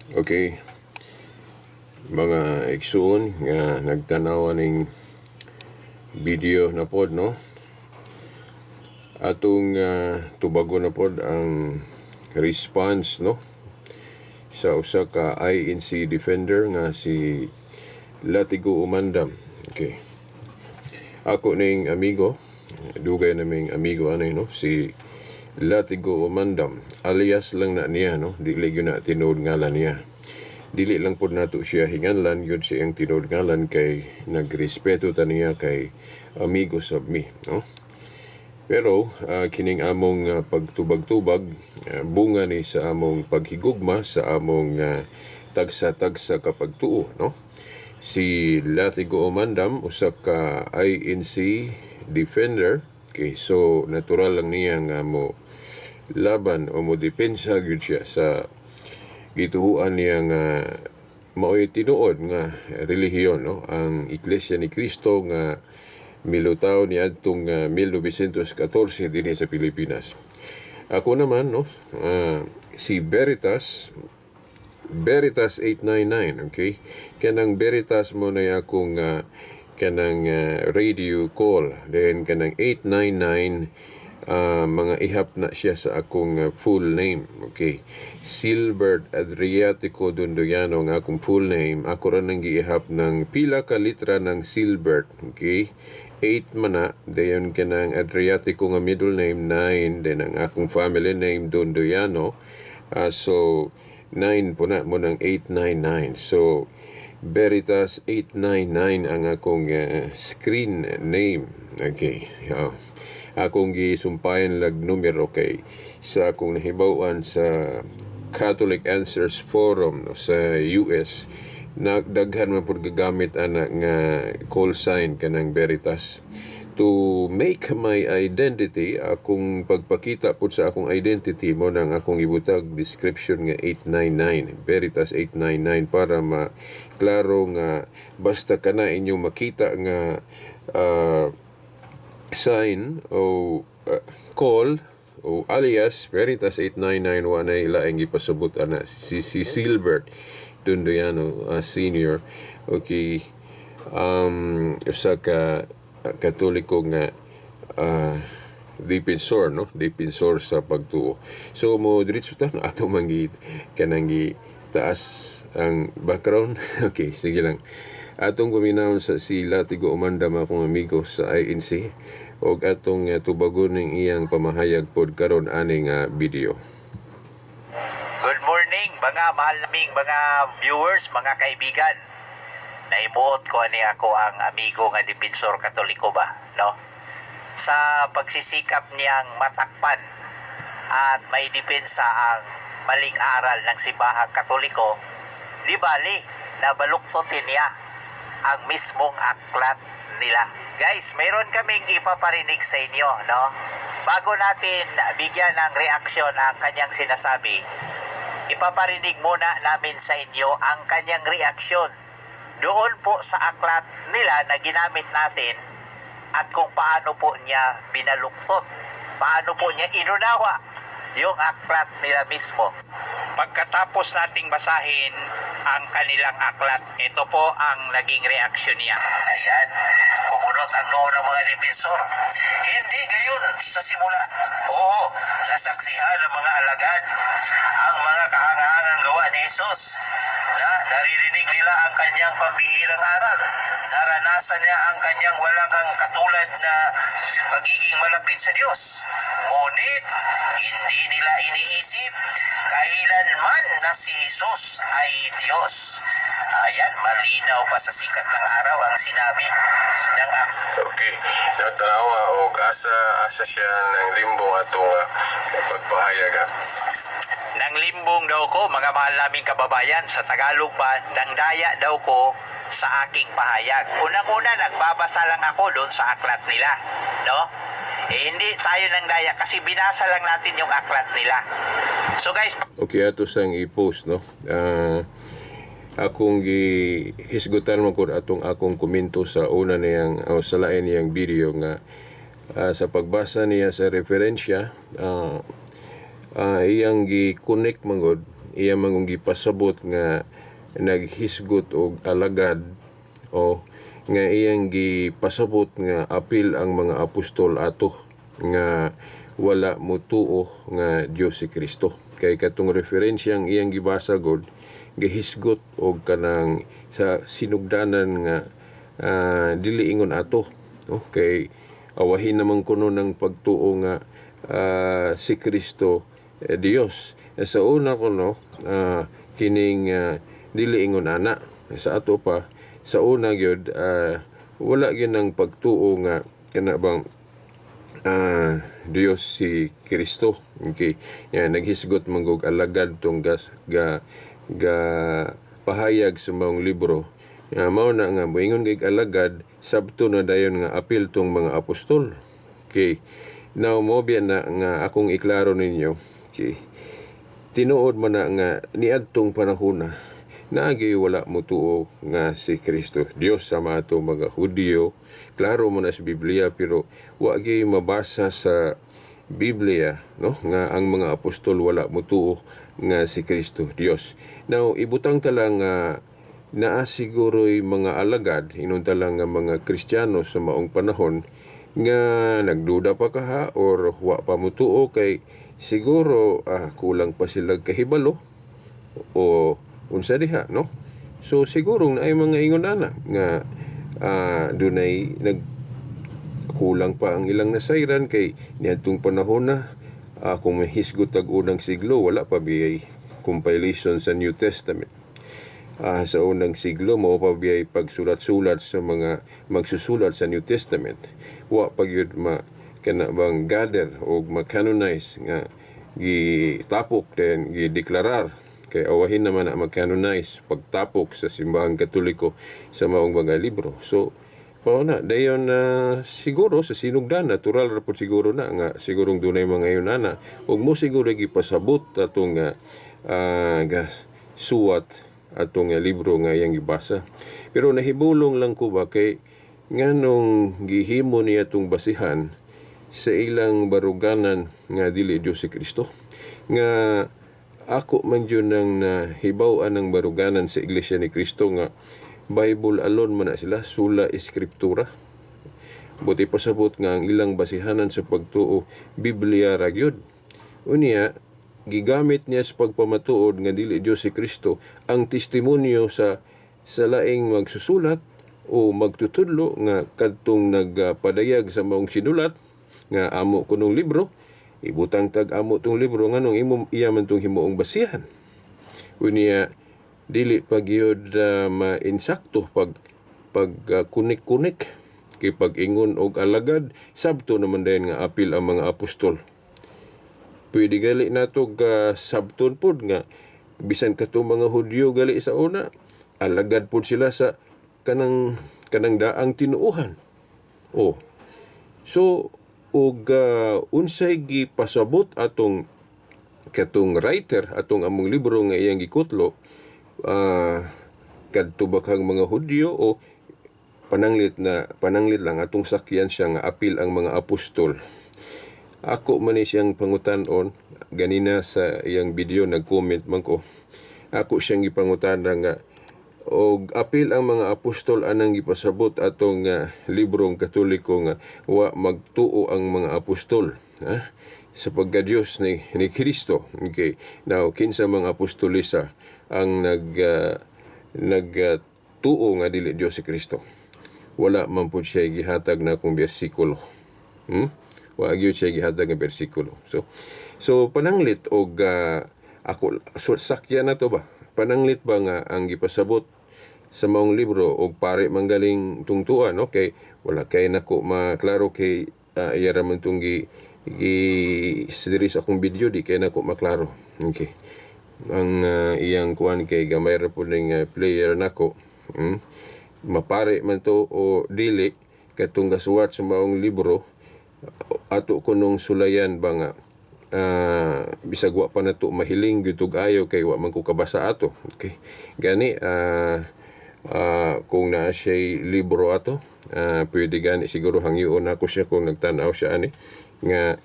Okay, mga igsuon nga nagtanaw ning video na pod, no? Atong tubagon na pod ang response, no, sa usa ka INC defender nga si Latigo Umandam. Okay. Ako ning amigo, dugay naming amigo anay, no, si Latigo Umandam. Alias lang na niya, no, dili gyud na tinuod ngalan niya. Dili lang pod nato siya hinganlan yun sa iyang tinuod ngalan kay nagrespeto ta niya kay amigo sab mi, no? Pero kining among pagtubag-tubag, bunga ni sa among paghigugma sa among tagsa-tagsa kapagtuo, no? Si Latigo Omandam usa ka INC defender. Okay, so natural lang niya nga mo laban o mo depensa gyud siya sa gituhuan niya nga mao'y tinuod nga relihiyon, no, ang Iglesia ni Cristo nga milutaw niadtong 1914 dinhi sa Pilipinas. Ako naman, no, si Veritas Veritas 899, okay? Kanang Veritas mo na akong kanang radio call. Then kanang 899, mga ihap na siya sa akong full name. Okay. Silbert Adriatico Dondoyano ang akong full name. Ako ra nang giihap ng pila ka litra ng Silbert. Okay. 8 man na. Dayon kanang Adriatico nga middle name 9. Then ang akong family name Dondoyano. So 9 po na mo ng 899. So Veritas 899 ang akong screen name. Okay. Akong gisumpayan lag numero kay sa akong nahibaw-an sa Catholic Answers Forum, no, sa US, nagdaghan man pud gagamit ana nga call sign kanang Veritas. To make my identity, akong pagpakita pud sa akong identity mo nang akong ibutag description nga 899, Veritas 899, para ma klaro nga basta kana inyong makita nga sign o call o alias Veritas 899, wa na ilaing gipasubot ana si Silbert Dundoyano Senior. Okay, usa ka Katoliko nga defensor, no, defensor sa pagtuo. So mo diretso ta na ato man kanang gi taas ang background. Okay, sige lang, atong paminawon sa si Latigo Umandam, akong amigo sa INC, og atong tubagon ning iyang pamahayag pod karon aning video. Good morning, mga mahal naming mga viewers, mga kaibigan. Naimuot ko ani ako ang amigo nga defensor Katoliko ba, no? Sa pagsisikap niyang matakpan at may depensa ang maling aral ng simbahang Katoliko, di bali, nabaluktutin niya ang mismong aklat nila. Guys, mayroon kaming ipaparinig sa inyo, no? Bago natin bigyan ng reaksyon ang kanyang sinasabi, ipaparinig muna namin sa inyo ang kanyang reaksyon doon po sa aklat nila na ginamit natin at kung paano po niya binaluktot, paano po niya inunawa yung aklat nila mismo. Pagkatapos nating basahin ang kanilang aklat, ito po ang naging reaksyon niya. Ayan, kumunot ang noo ng mga defensor. Hindi gayon sa simula. Oo, nasaksihan ng mga alagad ang mga kahangahangang gawa ni Jesus na naririnig nila ang kanyang pambihirang aral. Naranasan niya ang kanyang walang kang katulad na pagiging malapit sa Diyos. Ngunit, hindi nila iniisip kailanman na si Jesus ay Diyos. Ayan, malinaw pa sa sikat ng araw ang sinabi ng Okay, natanawa og asa asa siya ng limbong atong pagpahayag ha. Nang limbong daw ko, mga mahal naming kababayan, sa Tagalog ba, dangdaya daw ko sa aking pahayag. Unang-una, nagbabasa lang ako doon sa aklat nila. No? Eh, hindi tayo nang daya kasi binasa lang natin yung aklat nila. So guys, Okay, ato sang i-post, no. Akong gihisgutan mo kung atong akong komento sa una niyang o sa lain niyang video nga sa pagbasa niya sa referensya, iyang gi-connect manggod iya man gipasabot nga naghisgot og alagad o nga iyang gipasabot nga apil ang mga apostol ato nga wala motuo nga Dios si Kristo. Kay katong referensyang iyang gibasa god, gihisgot og kanang sa sinugdanan nga dili ingon ato, no? Kay awahin naman kuno ng pagtuo nga si Kristo Dios. Sa una kuno kining dili ingon ana sa ato pa sa una gyud, wala gyud ang pagtuo nga kana bang Dios si Kristo. Okay. Yan, naghisgot man gog alagad tong gas ga ga pahayag sa maong libro. Ya, mao na nga moingon kay alagad, sabto na dayon nga apil tong mga apostol. Okay. Now mo biya na nga akong iklaro ninyo. Okay. Tinuod man na nga niadtong panahona naagi wala motuo nga si Kristo Dios sa mga ato mga Hudiyo. Klaro mo na sa Biblia, pero wa gyud mabasa sa Biblia, no, nga ang mga apostol wala motuo nga si Kristo Dios. Now ibutang ta lang nga naa siguro'y mga alagad, ingon ta lang nga mga Kristiyano sa maong panahon nga nagduda pa kaha or wa pa motuo kay siguro kulang pa sila kahibalo o unsa diha, no? So siguro naay mga ingon ana nga dunay nag kulang pa ang ilang nasayran kay niadtong panahon na kung may hisgot ag unang siglo, wala pa biyay compilation sa New Testament. Sa unang siglo, mao pa biyay pagsulat-sulat sa mga magsusulat sa New Testament. Wa pa gyud ma kana bang gather o ma-canonize nga gitapok, then gideklarar, kay awahin naman na mag-canonize pagtapok sa Simbahang Katoliko sa maong mga libro. So pao na dayon na siguro sa sinugdan, natural ra pud siguro na nga sigurong dunay mga ingon ana ug mo siguro gipasabot atong gas suwat atong libro nga iyang gibasa. Pero nahibulong lang ko ba kay nganong gihimo niya tong basihan sa ilang baruganan nga dili Dios si Kristo, nga ako man jud nang nahibaw-an ng baruganan sa Iglesia ni Kristo nga Bible alone man na sila, sola scriptura. Buti pasabot nga ang ilang basihanan sa pagtuo Biblia ra gyud. Unya gigamit niya sa pagpamatuod nga dili Dios si Kristo ang testimonyo sa laing magsusulat o magtutudlo nga kadtong nagpadayag sa maong sinulat nga amo kunong libro. Ibutang tag amo tong libro, nganong imo iya man tong himuong basihan? Unya dili pa gyud mainsakto pag pag kunik-kunik kay pag ingon og alagad, sabto naman dayon nga apil ang mga apostol. Pwede gali nato ga sabton pod nga bisan katong mga Hudyo gali sa una, alagad pod sila sa kanang kanang daang tinuohan. Oh, so og unsay gipasabot atong katong writer atong among libro nga iyang gikutlo, kadto ba kang mga Hudyo o pananglit na pananglit lang atong sakyan siya nga apil ang mga apostol? Ako man ni siyang pangutan-on ganina sa iyang video, nag-comment man ko. Ako siyang gipangutana nga og apil ang mga apostol anang gipasabot atong librong Katoliko nga wa magtuo ang mga apostol, ha, sa pagka-Diyos ni Kristo. Okay. Now, kinsa mga apostolisa ang nag tuo nga dili Diyos si Kristo? Wala man pud siya gihatag na akong bersikulo. Wa gyud siya gihatag nga bersikulo. So pananglit og ako so, sakyan na to ba? Pananglit ba nga ang gipasabot sa maong libro og pare manggaling tungtuan, okay, wala kay nako maklaro kay iya ra man tong gi gi diri sa akong video, di kay nako maklaro. Okay, ang iyang kuan kay gamay ra pud ning player nako. Mapare man to o dili katong gasuwat sa maong libro, ato kunong sulayan ba nga bisag wa pa nato mahiling gyud tug ayo kay wa man ko kabasa ato. Okay, gani kung naa siya'y libro ato, pwede gani siguro hangyoon nako siya kung nagtan-aw siya ani nga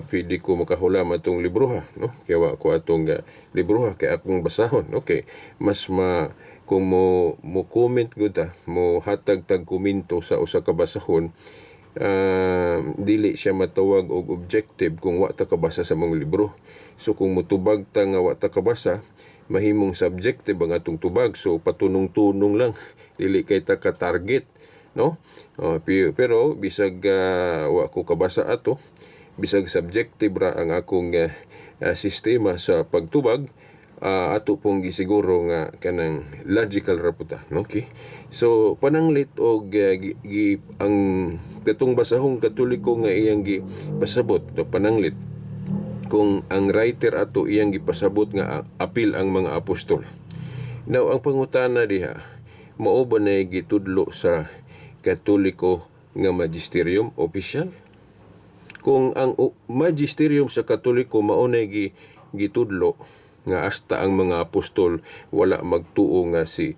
Pwede ko makahulam atong libroha, no? Kay wa ko atong libroha kay akong basahon. Okay, mas ma kung mo comment gud ta, mo hatag tag komento sa usa ka basahon, dili siya matawag og objective kung wa ta kabasa sa mga libro. So kung motubag ta nga wa ta kabasa, mahimong subjective ang atong tubag. So patunong-tunong lang, dili kay ta ka target, no? Pero bisag wa ko kabasa ato, bisag subjective ra ang akong sistema sa pagtubag, ato pong gisiguro nga kanang logical ra pud ta. Okay, so pananglit og ang katong basahong Katoliko nga iyang gipasabot, no, pananglit kung ang writer ato iyang gipasabot nga apil ang mga apostol. Now, ang pangutana diha, mao ba na gitudlo sa Katoliko nga magisterium official? Kung ang magisterium sa Katoliko mao na gitudlo nga hasta ang mga apostol wala magtuo nga si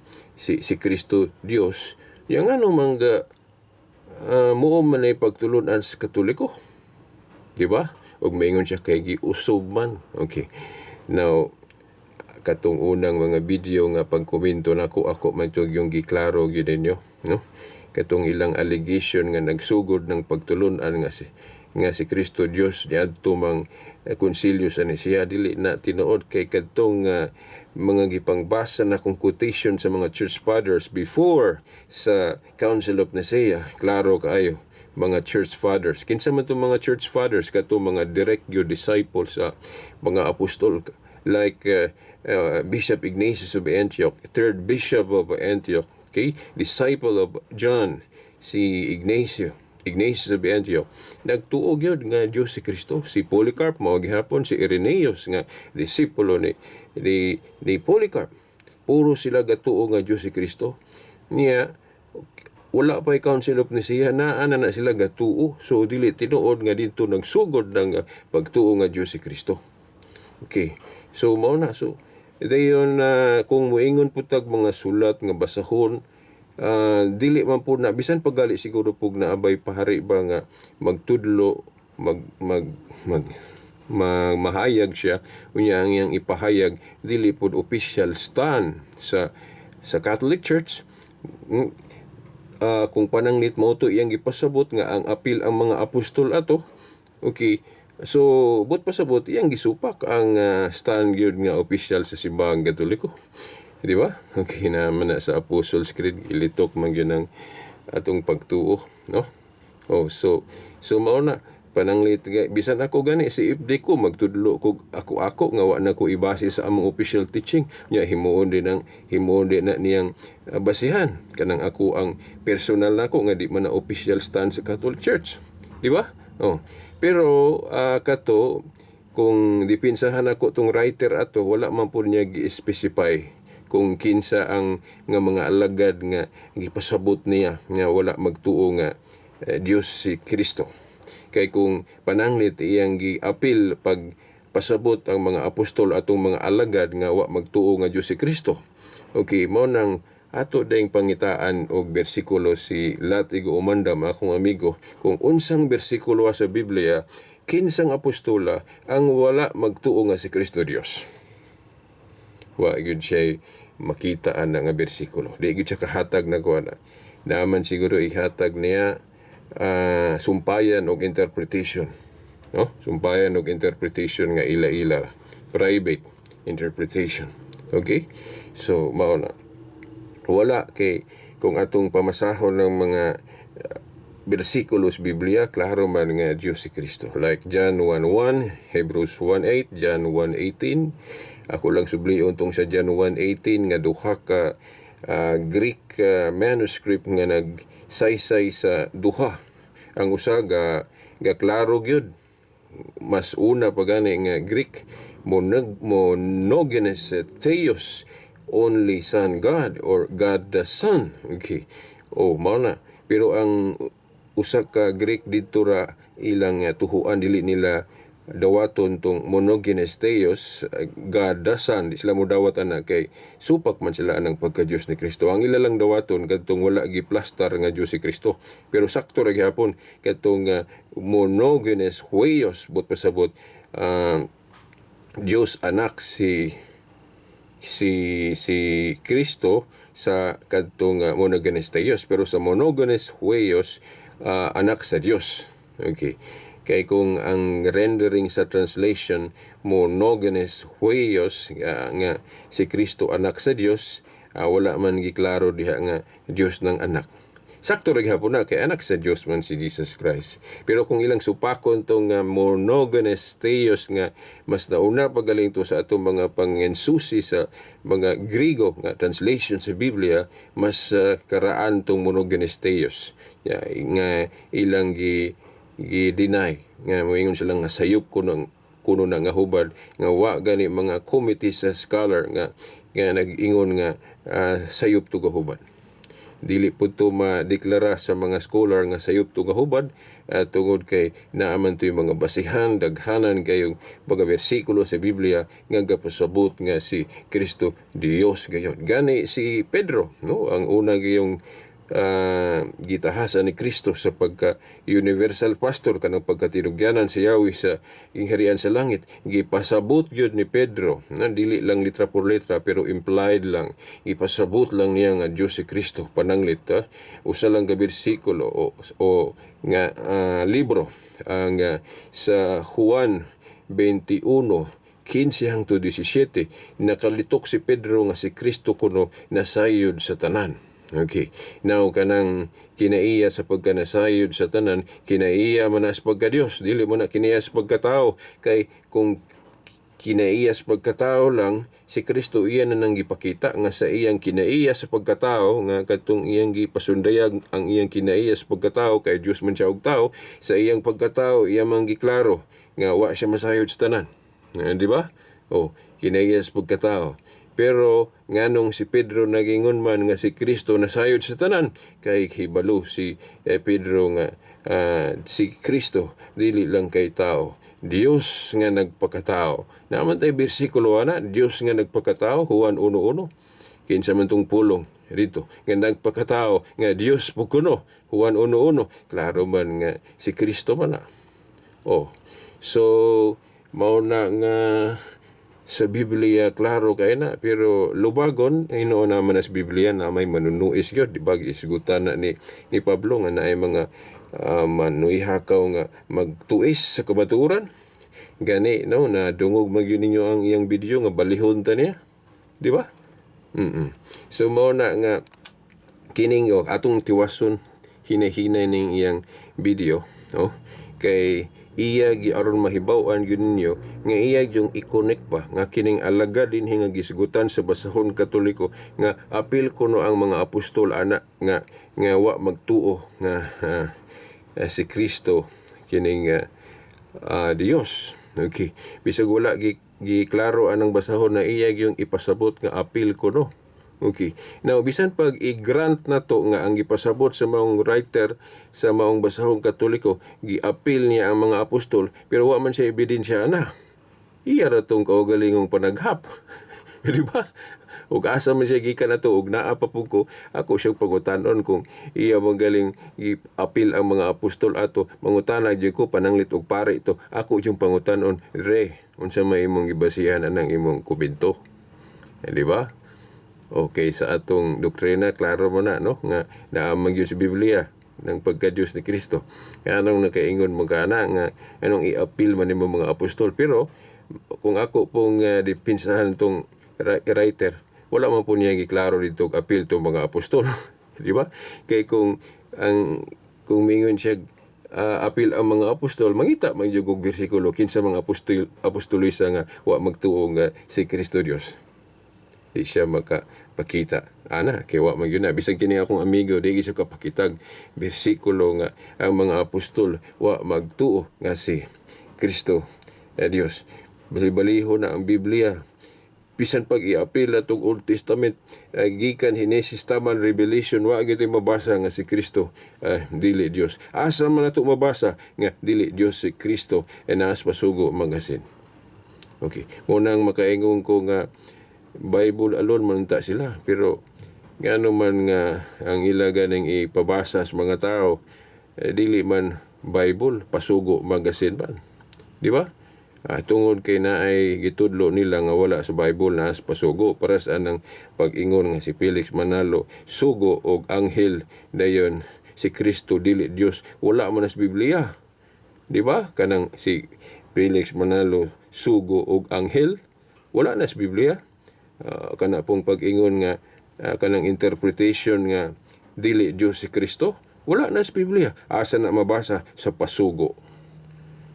Kristo Dios, yang ano mangga muo man ay pagtulunan sa Katoliko, di ba? Ug maingon siya kay giusob man. Okay, now katong unang mga video nga pagkomento nako, ako man to yung giklaro gyud ninyo, no, katong ilang allegation nga nagsugod ng pagtulunan nga si Kristo Dios niadto mang konsilyo sa Nicea, dili na tinuod kay kadtong mga gipangbasa na kong quotation sa mga church fathers before sa Council of Nicaea, klaro kaayo mga church fathers. Kinsa man tong mga church fathers? Kato mga direct gyud disciples sa mga apostol, like Bishop Ignatius of Antioch, third bishop of Antioch, okay? Disciple of John, si Ignatius of Antioch. Nagtuo gyud nga Dios si Kristo. Si Polycarp mao gihapon, si Irenaeus nga disipulo ni Polycarp. Puro sila gatuo nga Dios si Kristo. Niya wala pa Council of Nicaea, naa na na sila gatuo. So dili tinuod nga didto nagsugod ng pagtuo nga Dios si Kristo. Okay. So mao na, so dayon kung moingon pud tag mga sulat nga basahon, dili man po na bisan pagali siguro pug naabay pahari ba nga magtudlo, mag mag mag mahayag siya, unya ang iyang ipahayag dili pud official stand sa Catholic Church. Kung pananglit mao to iyang gipasabot nga ang apil ang mga apostol ato, okay, so buot pasabot iyang gisupak ang stand gyud nga official sa Simbahang Katoliko, di ba? Okay na man na sa Apostles' Creed, ilitok man gyud ang atong pagtuo, no? Oh, so mao na, pananglit bisan ako gani si FD ko magtudlo ko ako ako nga wa na ko ibase sa among official teaching nya, himuon din na niyang basihan kanang ako ang personal nako nga di man na official stand sa Catholic Church, di ba? Oh, pero kato kung dipinsahan ako tong writer ato, wala man po niya gi-specify kung kinsa ang nga mga alagad nga gipasabot niya nga wala magtuo nga Dios si Kristo. Kay kung pananglit iyang giapil pag pasabot ang mga apostol atong mga alagad nga wa magtuo nga Dios si Kristo. Okay, mao nang ato dayong pangitaan og bersikulo si Latigo Umandam, akong amigo, kung unsang bersikulo sa Biblia, kinsang apostola ang wala magtuo nga si Kristo Dios. Wa gyud siya makita ana nga bersikulo. Di gyud siya kahatag na kuha na. Naaman siguro ihatag niya sumpayan og interpretation. No? Sumpayan og interpretation nga ila-ila. Private interpretation. Okay? So, mao na. Wala kay kung atong pamasahon ng mga bersikulo sa Biblia, klaro man nga Diyos si Kristo. Like John 1:1, Hebrews 1:8, John 1:18. Ako lang sublion tong sa John 1:18 nga duha ka Greek manuscript nga nagsaysay sa duha. Ang usa ga klaro gyud, mas una pa gani nga Greek, monogenes theos, only son God or God the Son. Okay, oh, mao na. Pero ang usa ka Greek didto ra ilang tuhuan, dili nila Dawaton tong monogenes theos, God the Son. Di sila mo dawat ana kay supak man sila anang pagka-Diyos ni Kristo. Ang ila lang dawaton kadtong wala giplastar nga Diyos si Kristo, pero sakto ra gihapon kadtong monogenes huios, buot pasabot Diyos anak si Kristo sa kadtong monogenes theos, pero sa monogenes huios, anak sa Dios. Okay. Kay kung ang rendering sa translation monogenes huios nga si Kristo anak sa Dios, wala man giklaro diha nga Dios ng anak. Sakto ra gihapon na kay anak sa Dios man si Jesus Christ. Pero kung ilang supakon tong monogenes theos nga mas nauna pagaling to sa atong mga pangensusi sa mga Grigo nga translation sa Biblia, mas karaan tong monogenes theos. Ya, nga ilang gi gi-deny nga moingon sila nga sayop kuno kuno na nga hubad nga wa gani mga committee sa scholar nga nga nag-ingon nga sayop to ga hubad. Dili pud to madeklara sa mga scholar nga sayop to nga hubad tungod kay naa man to'y mga basihan, daghanan kayong mga bersikulo sa Biblia nga gapasabot nga si Kristo Dios gayon. Gani si Pedro, no, ang una gayong gitahasan ni Kristo sa pagka universal pastor, kanang pagkatinugyanan si Yahweh sa gingharian sa langit, gipasabot gyud ni Pedro na dili lang litra por letra pero implied lang, gipasabot lang niya nga Dios si Kristo. Pananglit usa lang ka bersikulo o nga libro ang sa Juan 21:15 hangtod 17, nakalitok si Pedro nga si Kristo kuno nasayod sa tanan. Okay. Now, kanang kinaiya sa pagkanasayod sa tanan, kinaiya man na sa pagka-Diyos, dili mo na kinaiya sa pagkatao. Kay kung kinaiya sa pagkatao lang, si Kristo iya na nang gipakita nga sa iyang kinaiya sa pagkatao, nga kadtong iyang gipasundayag ang iyang kinaiya sa pagkatao, kay Diyos man siya og tao, sa iyang pagkatao, iya man giklaro nga wa siya masayod sa tanan. Di ba? Oh, kinaiya sa pagkatao. Pero nganong si Pedro nagingon man nga si Kristo nasayod sa tanan, kay hibalo si Pedro nga si Kristo dili lang kay tao, Dios nga nagpakatao. Naman tay bersikulo ana, Dios nga nagpakatao, Juan 1:1. Kinsa man tong pulong rito nga nagpakatao nga Dios po kuno, Juan 1:1, klaro man nga si Kristo man na. Oh. So mao na nga sa Biblia klaro kay na, pero lubagon hinuon naman na sa Biblia na may manunuis gyud, di ba? Isgutan na ni Pablo nga naay mga manuihakaw nga magtuis sa kamatuoran. Gani no na dungog man gyud ninyo ang iyang video nga balihon ta niya, di ba? So mao na nga kining, oh, atong tiwason hinay-hinay ning iyang video, no, kay iya gi aron mahibaw-an gyud ninyo nga iya yung i-connect pa nga kining alagad dinhi nga gisgutan sa basahon Katoliko nga apil kuno ang mga apostol ana nga nga wa magtuo nga si Kristo kining Dios. Okay, bisag wala gi giklaro anang basahon na iya yung ipasabot nga apil kuno. Okay. Now, bisan pag i-grant na to nga ang gipasabot sa maong writer sa maong basahong Katoliko, gi-appeal niya ang mga apostol, pero wa man siya ebidensya na. Iya ra tong kaugalingong panaghap. Di ba? Ug asa man siya gikan ato? Ug naa pa pud ko, ako siyang pangutanon kung iya magaling gi-appeal ang mga apostol ato, mangutana gyud ko, pananglit og pare ito. Ako yung pangutanon, re, unsa may imong gibasihan anang imong kubento? Eh, di ba? Okay, sa atong doktrina, klaro mo na, no? Nga naamang yun sa Biblia ng pagka-Diyos ni Kristo. Kaya anong nakaingon mo ka na, nga anong i-appeal man nimo mga apostol. Pero, kung ako pong dipinsahan tong writer, wala man po niya giklaro dito og appeal tong mga apostol. Di ba? Kay kung mingon siya appeal ang mga apostol, mangita man gyud og bersikulo kinsa mga apostolisa nga wa magtuo nga si Kristo Dios. Di siya makapakita ana kay wa man gyud na. Bisan kini akong amigo, di siya kapakitag bersikulo nga ang mga apostol wa magtuo nga si Kristo Dios. Basi baliho na ang Biblia. Bisan pag i-apil atong Old Testament, gikan Genesis taman Revelation, wa gyud mabasa nga si Kristo dili Dios. Asa man nato mabasa nga dili Dios si Kristo? E naa sa Pasugo Magazine. Okay, mao nang makaingon ko nga Bible alone man ta sila, pero ngano man nga ang ila ganing ipabasa sa mga tao, eh, dili man Bible, Pasugo Magazine ba? Di ba? Tungod kay naay gitudlo nila nga wala sa Bible, naa sa Pasugo, para sa anang pag-ingon nga si Felix Manalo sugo og anghel, dayon si Kristo dili Dios, wala man sa Biblia. Di ba? Kanang si Felix Manalo sugo og anghel, wala na sa Biblia. Kana pong pag-ingon nga kanang interpretation nga dili Dios si Kristo, wala na sa Biblia. Asa na mabasa? Sa Pasugo.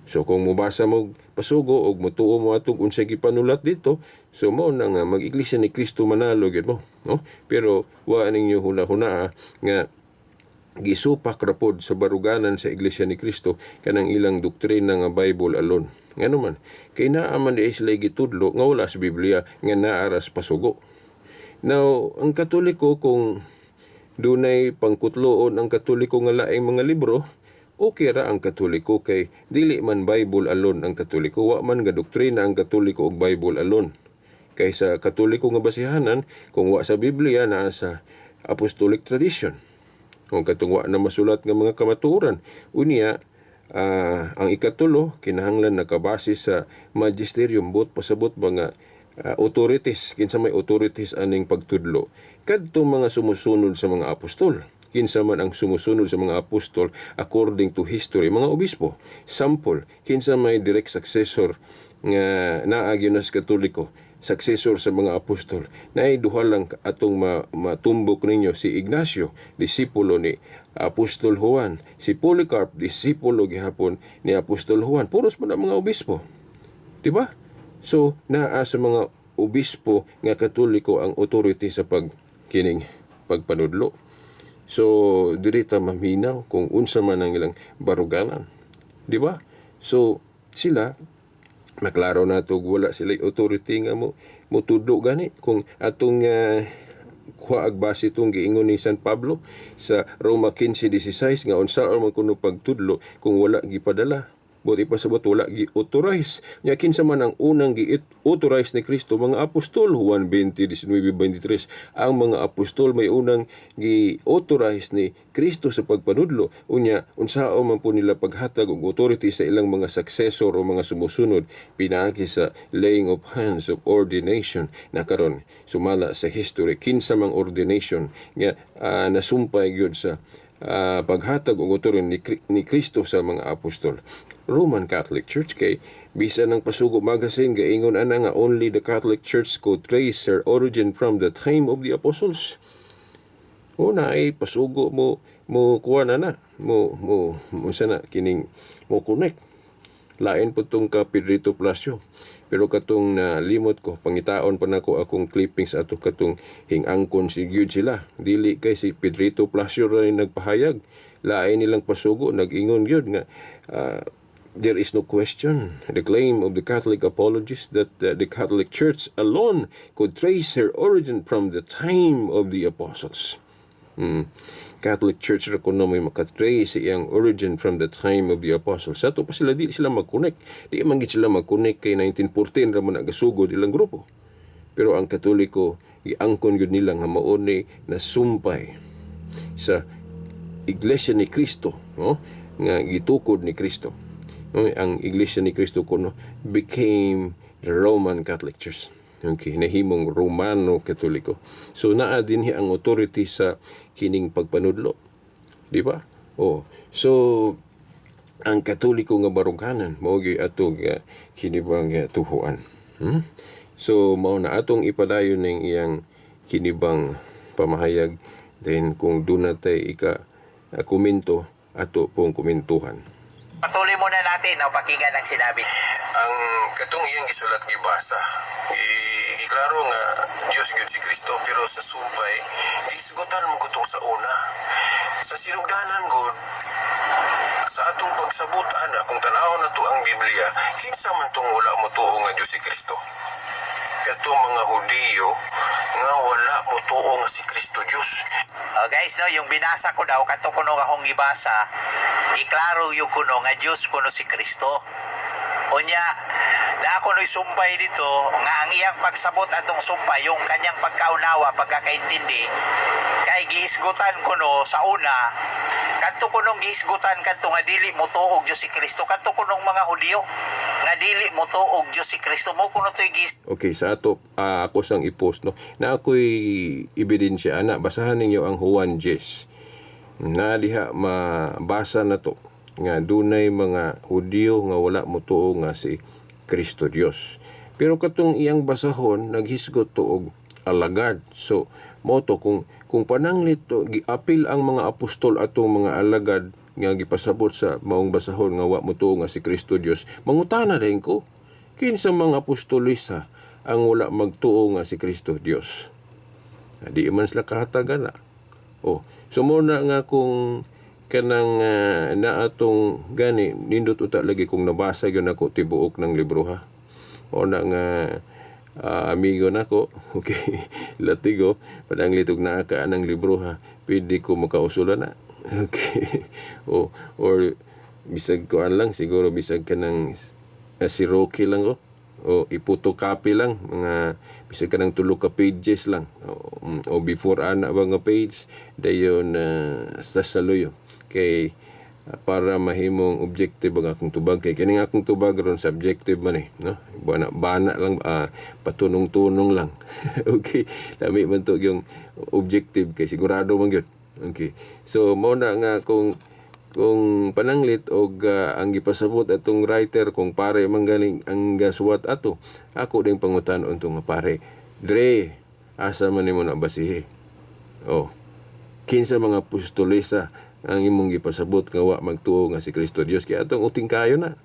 So kung mobasa mo Pasugo og motuo mo atong unsay gipanulat dito, so mao na nga mag-Iglesia ni Cristo Manalo gyud mo, no? Pero wa ninyo huna-huna nga gisupak ra pod sa baruganan sa Iglesia ni Cristo kanang ilang doktrina nga Bible alone. Ngano man? Kay naa man di sila gitudlo nga wala sa Biblia nga naa ra sa Pasugo. Now, ang Katoliko, kung dunay pangkutloon ang Katoliko nga laing mga libro, okay ra ang Katoliko kay dili man Bible alone ang Katoliko. Wa man ga doktrina ang Katoliko og Bible alone. Kay sa Katoliko nga basihanan, kung wa sa Biblia, naa sa apostolic tradition. Kung katong wa na masulat nga mga kamatuoran. Unya, ang ikatulo, kinahanglan nakabase sa magisterium, buot pasabot mga authorities. Kinsa may authorities aning pagtudlo? Kadtong mga sumusunod sa mga apostol. Kinsa man ang sumusunod sa mga apostol according to history? Mga obispo. Sample, kinsa may direct successor nga naa gyud na sa Katoliko, successor sa mga apostol? Naay duha lang atong matumbok ninyo: si Ignacio, disipulo ni Apostol Juan, si Polycarp, disipulo gihapon ni Apostol Juan. Puros man ang mga obispo. Di ba? So, naa sa mga obispo nga Katoliko ang authority sa pag kining pagpanudlo. So, diri ta maminaw kung unsa man ang ilang baruganan. Di ba? So, sila maklaro na to, wala sila authority nga mo mutudlo gani kung atong kuha ag base itong giingon ni San Pablo sa Roma 15:16 nga unsa man kuno pagtudlo kung wala gipadala? Buot ipasabot, wala gi-authorize. Nya kinsa man ang unang gi-authorize ni Kristo? Mga apostol. Juan 20:19-23. Ang mga apostol may unang gi-authorize ni Kristo sa pagpanudlo. Unya, unsao man po nila paghatag og authority sa ilang mga successor o mga sumusunod? Pinaagi sa laying of hands of ordination na karon sumala sa history, kinsa mang ordination nga nasumpay gyud sa paghatag og authority ni Kristo sa mga apostol? Roman Catholic Church. Kay bisan ng Pasugo Magazine gaingon ana nga only the Catholic Church could trace her origin from the time of the apostles. Una ay Pasugo mo mo kuha na na mo mo mo sana kining mo connect. Lain po tong ka Pedrito Palacio. Pero katong nalimot ko, pangitaon pa nako akong clippings ato katong hingangkon si gyud sila. Dili kay si Pedrito Palacio ra nagpahayag. Lain nilang Pasugo nag-ingon gyud nga there is no question the claim of the Catholic apologists that the Catholic Church alone could trace her origin from the time of the apostles. Catholic Church ra kuno may makatrace iyang origin from the time of the apostles. Sa ato pa sila, di sila mag-connect. Di man gid sila mag-connect kay 1914 ra man nagasugod ilang grupo. Pero ang Katoliko, giangkon gyud nila nga mao ni nasumpay sa Iglesia ni Cristo, no? Nga gitukod ni Kristo. No? Ang Iglesia ni Cristo kuno became the Roman Catholic Church. Okay, nahimong Romano Katoliko. So naa dinhi ang authority sa kining pagpanudlo. Di ba? Oh, so ang Katoliko nga baruganan mao gyud ato nga kini bang tuhuan. So mao na atong ipadayon ning iyang kinibang pamahayag, then kung doon natay ika komento, ato pong komentuhan. Patuloy muna natin ang pakinggan ang sinabi. Ang katong iyang gisulat, gibasa, giklaro nga Diyos gyud si Kristo, pero sa sumpay gisgutan mo kutong sa una. Sa sinugdanan gud, sa atong pagsabot ana, kung tan-awon nato ang Biblia, kinsa man tong wala mo tuo nga Diyos si Kristo? Katong Katong mga Hudiyo nga wala motuo nga si Kristo Dios. Oh, guys, no, yung binasa ko daw, kato kuno akong gibasa, giklaro yung kuno nga Diyos kuno si Kristo. Unya, na ako no'y sumbay dito, nga ang iyang pagsabot atong sumbay, yung kanyang pagkaunawa, pagkakaintindi, kay gihisgutan kuno sa una, kadto kunong gihisgutan kadto nga dili mo tuog Diyos si Kristo, kadto kunong mga Hudiyo, nga dili mo tuog Diyos si Kristo, mo kuno to'y gis Okay, sa ato ako sang i-post, no. Na ako'y ebidensya ana, basahan ninyo ang Juan 10. Na diha mabasa na to nga dunay mga Hudiyo nga wala motuo nga si Kristo Dios. Pero katong iyang basahon naghisgot to og alagad. So moto kung pananglit to giapil ang mga apostol atong mga alagad nga gipasabot sa maong basahon nga wa motuo nga si Kristo Dios, mangutana dayon ko kinsa mga apostolisa ang wala magtuo nga si Kristo Dios. Di man sila kahatagan na. Oh, so mo na nga kung kanang naatong gani nindot uta lagi kung nabasa gyud nako tibuok ng libro ha. O na nga amigo nako, okay, latigo, pananglit og naa ka anang libro ha, pwede ko makausula na. Okay. O or bisag kuan lang siguro, bisag kanang si Rocky lang ko o i-photocopy lang mga bisag kanang tulo ka pages lang o before ana ba nga page dayon sa saluyo kay para mahimong objective ang akong tubag, kay kini nga akong tubag ron subjective man eh, no? Bana bana lang, patunong-tunong lang. Okay, lami man to yung objective kay sigurado man gyud. Okay, so mao na nga kung pananglit og ang gipasabot atong writer, kung pare man galing ang gasuwat ato, ako ding pangutan-on to nga pare, dre asa man nimo na basihi? Oh, kinsa mga apostolesa ang imong gipasabot nga wa magtuo nga si Kristo Dios? Kay atong uting kayo na,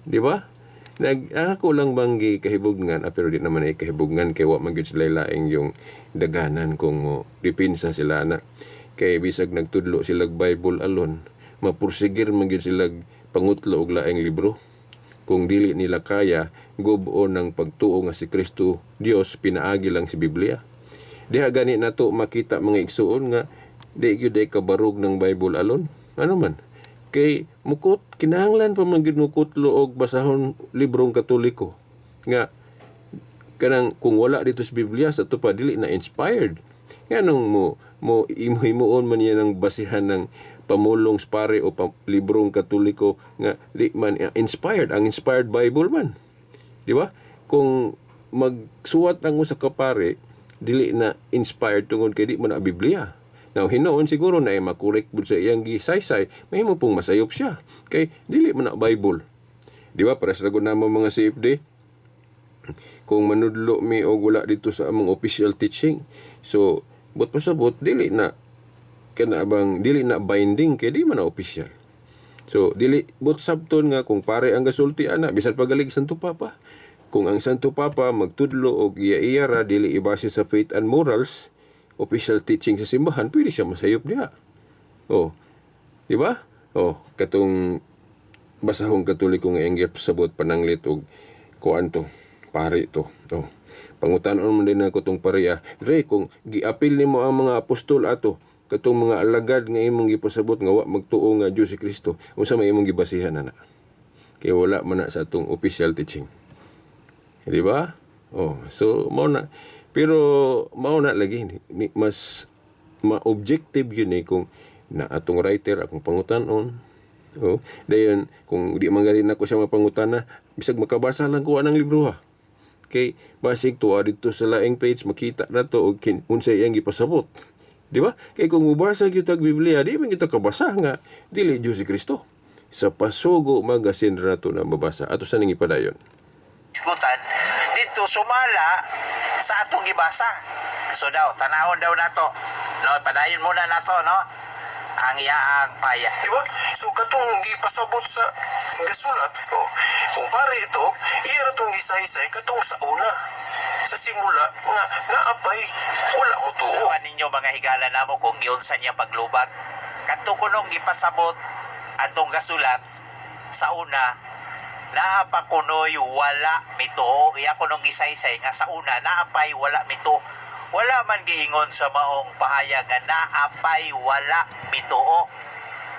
di ba? Nag ako lang bang gikahibugnan, pero di naman ay kahibugnan kay wa man gyud sila laing yung daganan kung mo depensa sila na kay bisag nagtudlo sila Bible alone, mapursigir man gyud sila pangutlo og laing libro kung dili nila kaya gubo ng pagtuo nga si Kristo Dios pinaagi lang si Biblia. Diha gani nato makita, mga igsuon, nga di gyud ay kabarog ng Bible alone. Ano man? Kay mukot kinahanglan pa man gyud mukutlo og basahon librong Katoliko nga kanang kung wala dito sa Biblia sa ato pa dili na inspired. Nganong mo imo-himuon man niya ng basihan ng pamulong sa pare o librong Katoliko nga di man inspired, ang inspired Bible man. Di ba? Kung magsuwat ang usa ka pare, dili na inspired tungod kay di man na Biblia. Now, hinuon siguro na ay makorek pud sa iyang gisaysay, mahimo pong masayop siya. Kay dili man na Bible. Di ba? Para sa namo mga CFD, kung manudlo mi og wala dito sa among official teaching. So, but pasabot dili na kana bang dili na binding kay di man na official. So, dili but sabton nga kung pare ang gasulti ana bisan pagalig Santo Papa. Kung ang Santo Papa magtudlo og iya-iya ra, dili ibase sa faith and morals, official teaching sa simbahan, pwede siya masayop diha. Oh. Di ba? Oh, katong basahong Katoliko nga iyang sabot pananglit og kuan to, pari to. Oh. Pangutanon man din ako tong pari ah. Dre, kung giapil nimo ang mga apostol ato, katong mga alagad nga imong gipasabot nga wa magtuo nga Dios si Kristo, unsa may imong gibasihan ana? Kay wala man na sa atong official teaching. Di ba? Oh, so mao na. Pero mao na lagi ni, mas ma-objective yun eh kung na atong writer akong pangutanon. Oh, dayon kung di man gani nako siya mapangutana, bisag makabasa lang ko anang libro ha. Kay basig tuwa dito sa laing page makita na to og unsay iyang gipasabot. Di ba? Kay kung mubasa gyud tag Biblia, di man kita kabasa nga dili Dios si Kristo. Sa Pasugo Magazine ra to na mabasa. Ato sa ning ipadayon. Hisgutan dito sumala sa atong gibasa. So daw, tanahon daw nato. No, padayon muna nato, no? Ang iyaang paya. Di ba? So katong gipasabot sa gasulat ko, kung pare ito, iya ra tong gisaysay katong sa una. Sa simula nga naapay wala mo tuo. Tuwan ninyo, mga higala namo, kung giunsa niya paglubag. Kadto kunong gipasabot atong gasulat sa una. Naa pa kunoy wala mituo. Iya kunong gisaysay nga sa una naapay wala mituo. Wala man giingon sa maong pahayag nga naapay wala mituo.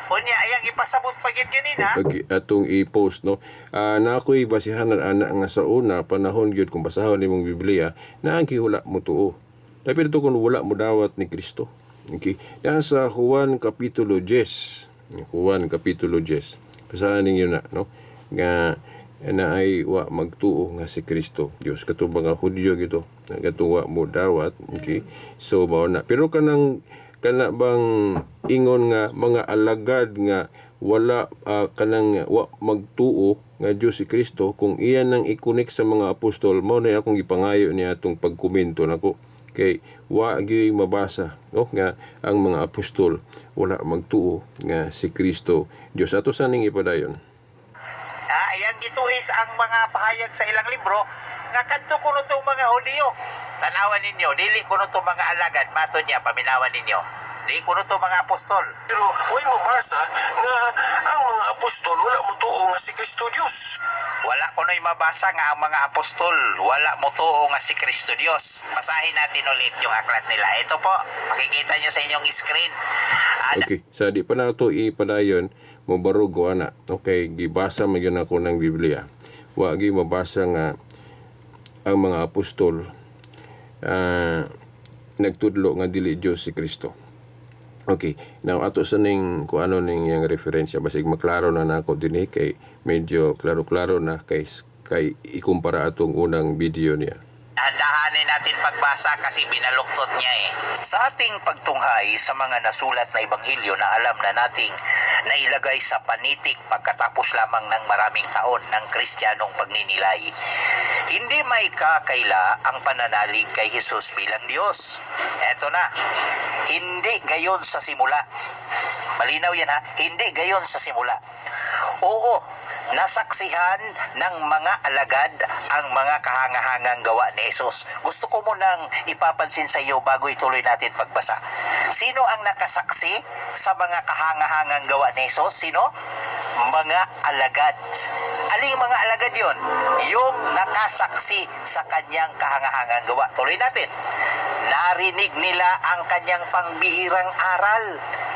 Unya, ayang ipasabot pa gyud ganina. Okay, atong i-post, no. Na ako'y basihanan ana nga sa una panahon gyud, kung basahon nimong Biblia, na ang wala mo tuo. Tapi ito kung wala mo dawat ni Kristo. Okay. Yan sa Juan Kapitulo 10. Juan Kapitulo 10. Basahan ninyo na, no? Nga na ay wa magtuo nga si Kristo Dios, kato mga Hudyo gito nagatuwa mo dawat. Okay, so mao na. Pero kanang kana bang ingon nga mga alagad nga wala, kanang wa magtuo nga Dios si Kristo, kung iyan ang i-connect sa mga apostol, mao na akong gipangayo niya atong pagkomento nako, kay wa gyud mabasa, no, nga ang mga apostol wala magtuo nga si Kristo Dios. Ato sa ning ipadayon. Ayan gituis ang mga pahayag sa ilang libro nga kadto kuno tong mga Hudiyo. Tanawan ninyo, dili kuno tong mga alagad, mato niya, paminawan ninyo. Dili kuno tong mga apostol. Pero way mabasa nga ang mga apostol wala mo tuo nga si Kristo Dios. Wala kuno'y mabasa nga ang mga apostol, wala motuo nga si Kristo Dios. Basahin natin ulit yung aklat nila. Ito po, makikita nyo sa inyong screen. Okay, sa di pa na to ipadayon, mobarugo ana. Okay, gibasa man gyud ako ng Biblia. Wa gyud mabasa nga ang mga apostol nagtudlo nga dili Dios si Kristo. Okay, now ato sa ning kung ano ning yang referensya, basig maklaro na nako dinhi, kay medyo klaro-klaro na kay ikumpara atong unang video niya. Handahanin natin pagbasa kasi binaluktot niya eh. Sa ating pagtunghay sa mga nasulat na ebanghelyo na alam na nating nailagay sa panitik pagkatapos lamang ng maraming taon ng Kristiyanong pagninilay, hindi may kakaila ang pananalig kay Jesus bilang Diyos. Eto na, hindi gayon sa simula. Malinaw yan ha, hindi gayon sa simula. Oo, nasaksihan ng mga alagad ang mga kahangahangang gawa ni Jesus. Gusto ko munang ipapansin sa iyo bago ituloy natin pagbasa. Sino ang nakasaksi sa mga kahangahangang gawa ni Jesus? Sino? Mga alagad. Aling mga alagad yon? Yung nakasaksi sa kanyang kahangahangang gawa. Tuloy natin. Narinig nila ang kanyang pangbihirang aral.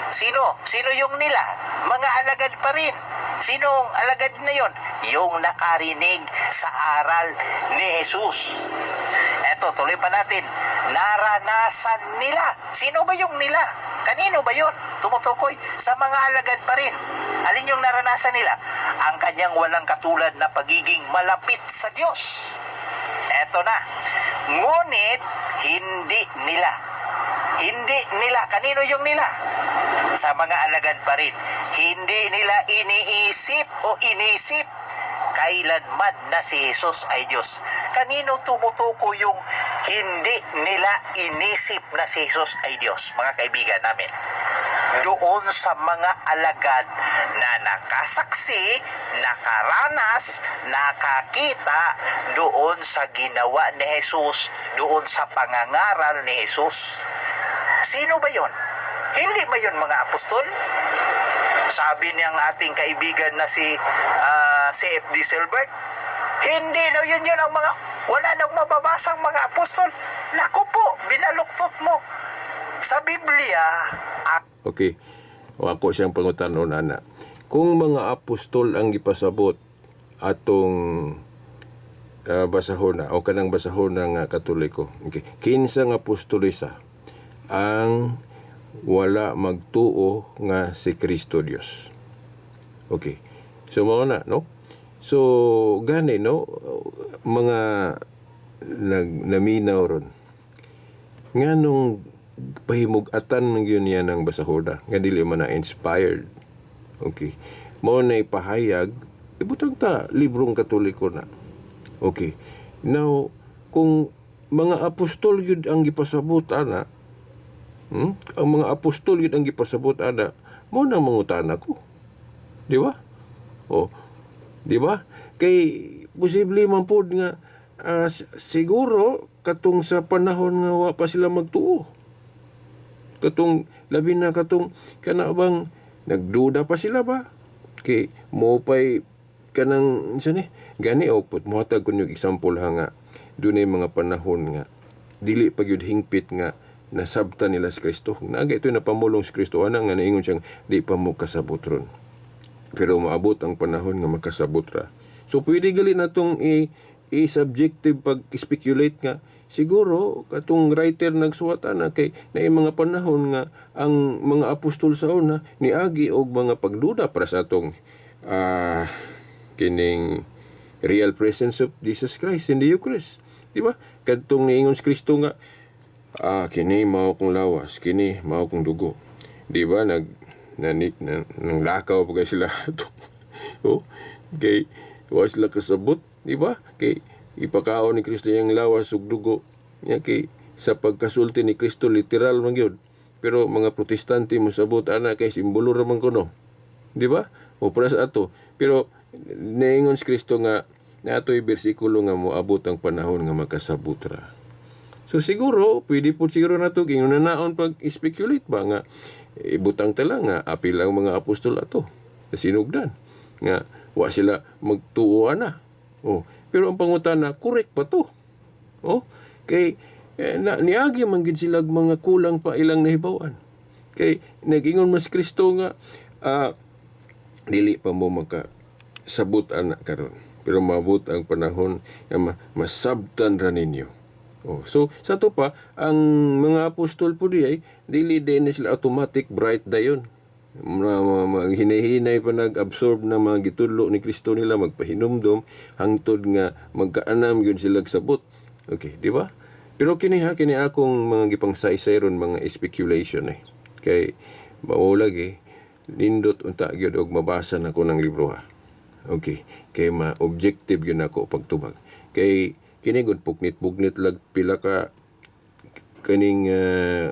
Sino? Sino yung nila? Mga alagad pa rin. Sinong alagad na yon? Yung nakarinig sa aral ni Jesus. Eto, tuloy pa natin. Naranasan nila. Sino ba yung nila? Kanino ba yon? Tumutukoy sa mga alagad pa rin. Alin yung naranasan nila? Ang kanyang walang katulad na pagiging malapit sa Diyos. Eto na. Ngunit, hindi nila. Hindi nila. Kanino yung nila? Sa mga alagad pa rin. Hindi nila iniisip o inisip kailanman na si Jesus ay Diyos. Kanino tumutuko yung hindi nila inisip na si Jesus ay Diyos, mga kaibigan namin? Doon sa mga alagad na nakasaksi, nakaranas, nakakita doon sa ginawa ni Jesus, doon sa pangangaral ni Jesus. Sino ba yon? Hindi ba yon mga apostol? Sabi niyang ating kaibigan na si CFD Silbert, hindi daw yun yun ang mga, wala nang mababasang mga apostol. Naku po, binaluktot mo. Sa Biblia, ang Okay. O ako siyang pangutanon ana. Kung mga apostol ang gipasabot atong basahon na o kanang basahon na nga Katoliko. Okay. Kinsa nga apostolisa ang wala magtuo nga si Kristo Dios? Okay. So mao na, no? So gani, no, mga nag naminaw ron, nganong pahimug-atan man gyud niya ng basahoda nga dili man na inspired? Okay. Mao na ipahayag, ibutang ta librong Katoliko na. Okay. Now, kung mga apostol gyud ang gipasabot ana, Ang mga apostol gyud ang gipasabot ana, mao nang mangutana ko. Di ba? Oh. Di ba? Kay posible man pod nga siguro katong sa panahon nga wa pa sila magtuo. Katong labi na katong kana bang nagduda pa sila ba? Kay mo pay Kanang unsa ni gani o put mohatag ko niyo example ha, nga dunay mga panahon nga dili pa gyud hingpit nga nasabtan nila si Kristo. Naga ito napamulong si Kristo ana nga naingon siyang di pa mo kasabot ron. Pero maabot ang panahon nga makasabot ra. So pwede gali natong i-subjective pag speculate nga siguro katong writer nagsuwat ana kay naay mga panahon nga ang mga apostol sa una niagi og mga pagduda para sa atong kining real presence of Jesus Christ in the Eucharist. Di ba? Kadtong niingon si Kristo nga kini mao kong lawas, kini mao kong dugo. Di ba nag nani na, nang lakaw pa kay sila oh, kay wa sila kasabot, di ba? Kay ipakaon ni Kristo iyang lawas ug dugo. Nya kay sa pagkasulti ni Kristo literal man gyud. Pero mga Protestante mosabot ana kay simbolo ra man kuno. Di ba? O para sa ato. Pero niingon si Kristo nga naatoy bersikulo nga moabot ang panahon nga makasabot ra. So siguro, pwede po siguro nato ingon na naon pag speculate ba nga ibutang tala nga apil ang mga apostol ato sa sinugdan nga wa sila magtuo na. Oh, pero ang pangutana, correct pa to? Oh, kay na, niagi man gid sila og mga kulang pa ilang nahibaw-an. Kay nag-ingon mas Kristo nga dili pa mo maka sabot ana karon, pero maabot ang panahon nga masabtan ra ninyo. Oh, so sa to pa ang mga apostol po di ay dili din na sila automatic bright dayon. Hinahinay pa nag-absorb na mga gitudlo ni Kristo nila, magpahinumdom hangtod nga magkaanam gyud sila sabot. Okay, di ba? Pero kini ha, kini akong mga gipangsaysay ron, mga speculation eh. Kay mao lagi nindot unta gyud og mabasa nako ng libro ha. Okay, kay ma-objective gyud nako pagtubag. Kay kini gud pugnit-pugnit lag pila ka kaning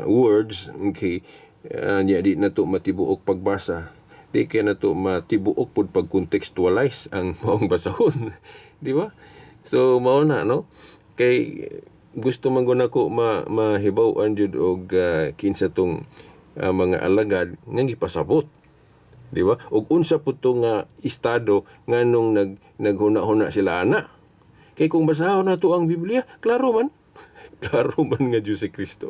words, okay, nya di nato matibuok pagbasa, di kay nato matibuok pud pag-contextualize ang maong basahon, di ba? So mao na, no, kay gusto man gud nako mahibaw-an jud og kinsa tong mga alagad nga gipasabot, di ba, ug unsa pud to nga estado nganong naghuna-huna sila ana. Kay kung basahon nato ang Biblia, klaro man. Klaro man nga Diyos si Kristo.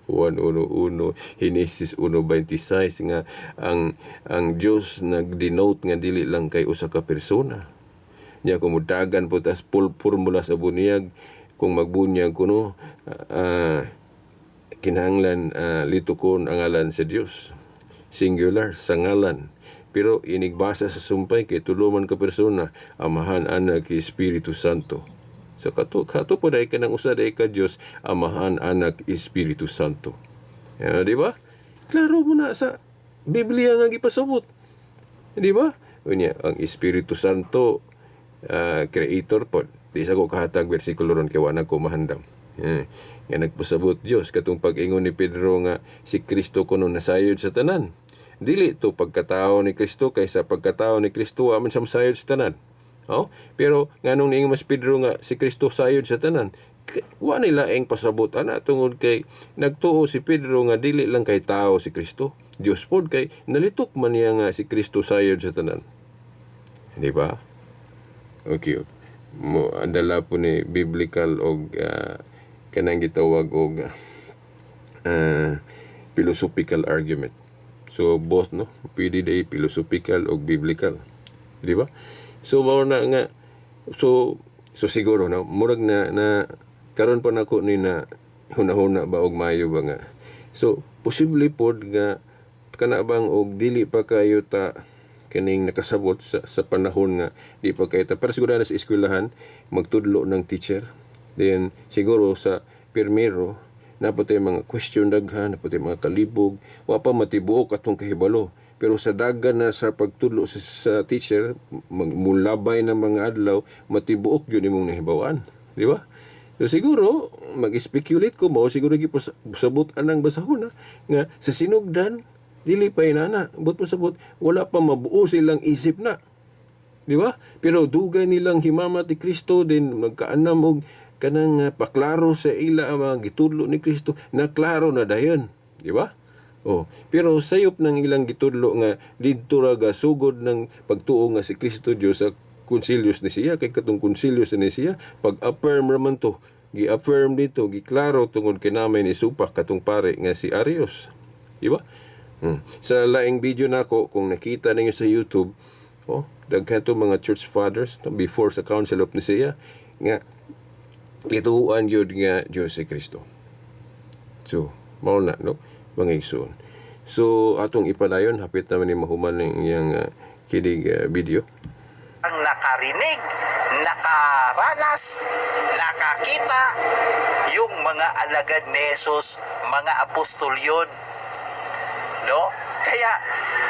Juan 1.1, Genesis 1.26 nga ang Dios nag-denote nga dili lang kay usa ka persona. Nya kung mudagan po tas formula sa bunyag, kung magbunyag kuno kinahanglan litukon ang ngalan sa Dios. Singular sa ngalan. Pero inigbasa sa sumpay kay tulo man ka persona, Amahan, Anak, Espiritu Santo. So kato kato po dahil kanang usa dahil ka Dios, Amahan, Anak, Espiritu Santo. Ya, di ba? Klaro mo na sa Biblia nga gipasabot. Di ba? Unya, ang Espiritu Santo creator pod. Di sa ko kahatag bersikulo ron kay wala ko mahandam. Nga nagpasabot Dios katong pag-ingon ni Pedro nga si Kristo kuno nasayod sa tanan. Dili to pagkatao ni Kristo, kaysa pagkatao ni Kristo wa man siya masayod sa tanan. Oh, pero nganong niingon mas Pedro nga si Kristo sayod sa tanan? Wa nila eng pasabot ana tungod kay nagtuo si Pedro nga dili lang kay tao si Kristo. Dios pod, kay nalitok man niya nga si Kristo sayod sa tanan. Di ba? Okay. Mo andala po ni biblical og kanang gitawag og philosophical argument. So both, no, pwede day philosophical og biblical. Di ba? So mao na nga so siguro no murag na na karon pa nako ni na hunahuna ba og mayo ba nga. So posible pod nga kana bang og dili pa kayo ta kaning nakasabot sa panahon nga di pa kayo ta, pero siguro na sa eskwelahan magtudlo ng teacher, then siguro sa pirmero napatay mga question daghan, napatay mga kalibog, wa pa matibuok atong kahibalo, pero sa dagan na sa pagtudlo sa teacher, magmulabay na mga adlaw, matibuok yun imong nahibawan, di ba? So siguro mag-speculate ko, mao siguro gipasabot anang basahon na nga sa sinugdan dili pa inana but pasabot wala pa mabuo silang isip na. Di ba? Pero dugay nilang himamat ni Kristo din, magkaanam og kanang paklaro sa ila ang mga gitudlo ni Kristo, na klaro na dayon, di ba? Oh, pero sayop ng ilang gitudlo nga didto ra gasugod ng pagtuo nga si Kristo Dios sa Konsilyo sa Nicea, kay katong Konsilyo sa Nicea pag-affirm raman to, gi-affirm dito, giklaro tungod kay namin isupak katong pare nga si Arius, di ba? Sa laing video nako, kung nakita ninyo sa YouTube, oh, daghan to mga church fathers, no, before sa Council of Nicaea nga gituoan gyud nga Diyos si Kristo. So, mao na, no, mga igsoon. So, atong ipadayon, hapit naman ni mahuman ng iyang kinig video. Ang nakarinig, nakaranas, nakakita, yung mga alagad ni Jesus, mga apostol yun. No? Kaya,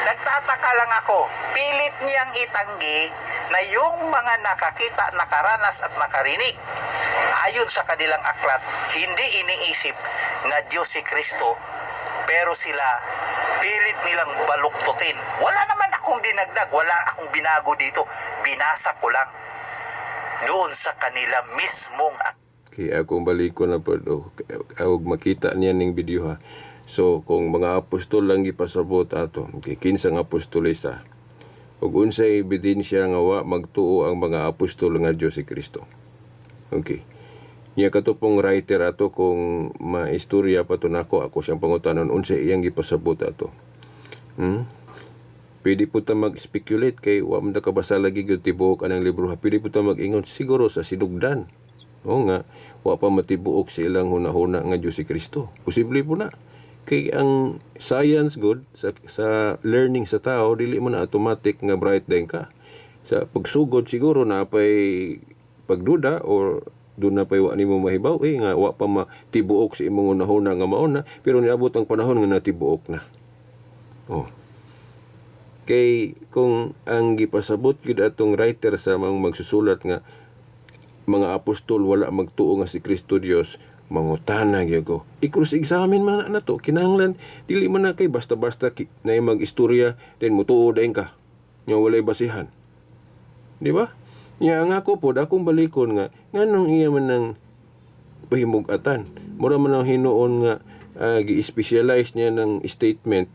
nagtataka lang ako, pilit niyang itanggi na yung mga nakakita, nakaranas at nakarinig, ayon sa kanilang aklat, hindi iniisip na Diyos si Kristo, pero sila, pilit nilang baluktutin. Wala naman akong dinagdag, wala akong binago dito. Binasa ko lang doon sa kanila mismong aklat. Okay, akong balik ko na po. Oh, og makita niya ning video ha. So, kung mga apostol lang gipasabot ato, okay, kinsa nga apostol isa? Ug unsay ebidensya nga wa magtuo ang mga apostol nga Dios si Kristo? Okay. Nya kato pong writer ato, kung maistorya pa to nako, ako siyang pangutanon unsay iyang gipasabot ato. Pwede po ta mag-speculate kay wa man ta kabasa lagi gyud tibuok anang libro ha. Pwede po ta mag-ingon siguro sa sinugdan. Oo nga, wa pa matibuok sa ilang hunahuna nga Diyos si Kristo. Posible po na. Kay ang science good sa learning sa tao, dili mo na automatic nga bright din ka. Sa pagsugod siguro na pay pagduda or doon na pay wa nimo mahibaw eh nga wa pa matibuok sa imong hunahuna nga mauna, pero niabot ang panahon nga natibuok na. Oh. Kay kung ang gipasabot gyud atong writer sa mga magsusulat nga mga apostol wala magtuo nga si Kristo Dios, mangutana gyud ko. I-cross examine man na to. Kinahanglan dili man na kay basta-basta na mag-istorya then mutuo dayon ka nga walay basihan. Di ba? Nya ang ako pod, akong balikon nga nganong iya man nang pahimug-atan. Mura man ang hinuon nga gi-specialize niya ng statement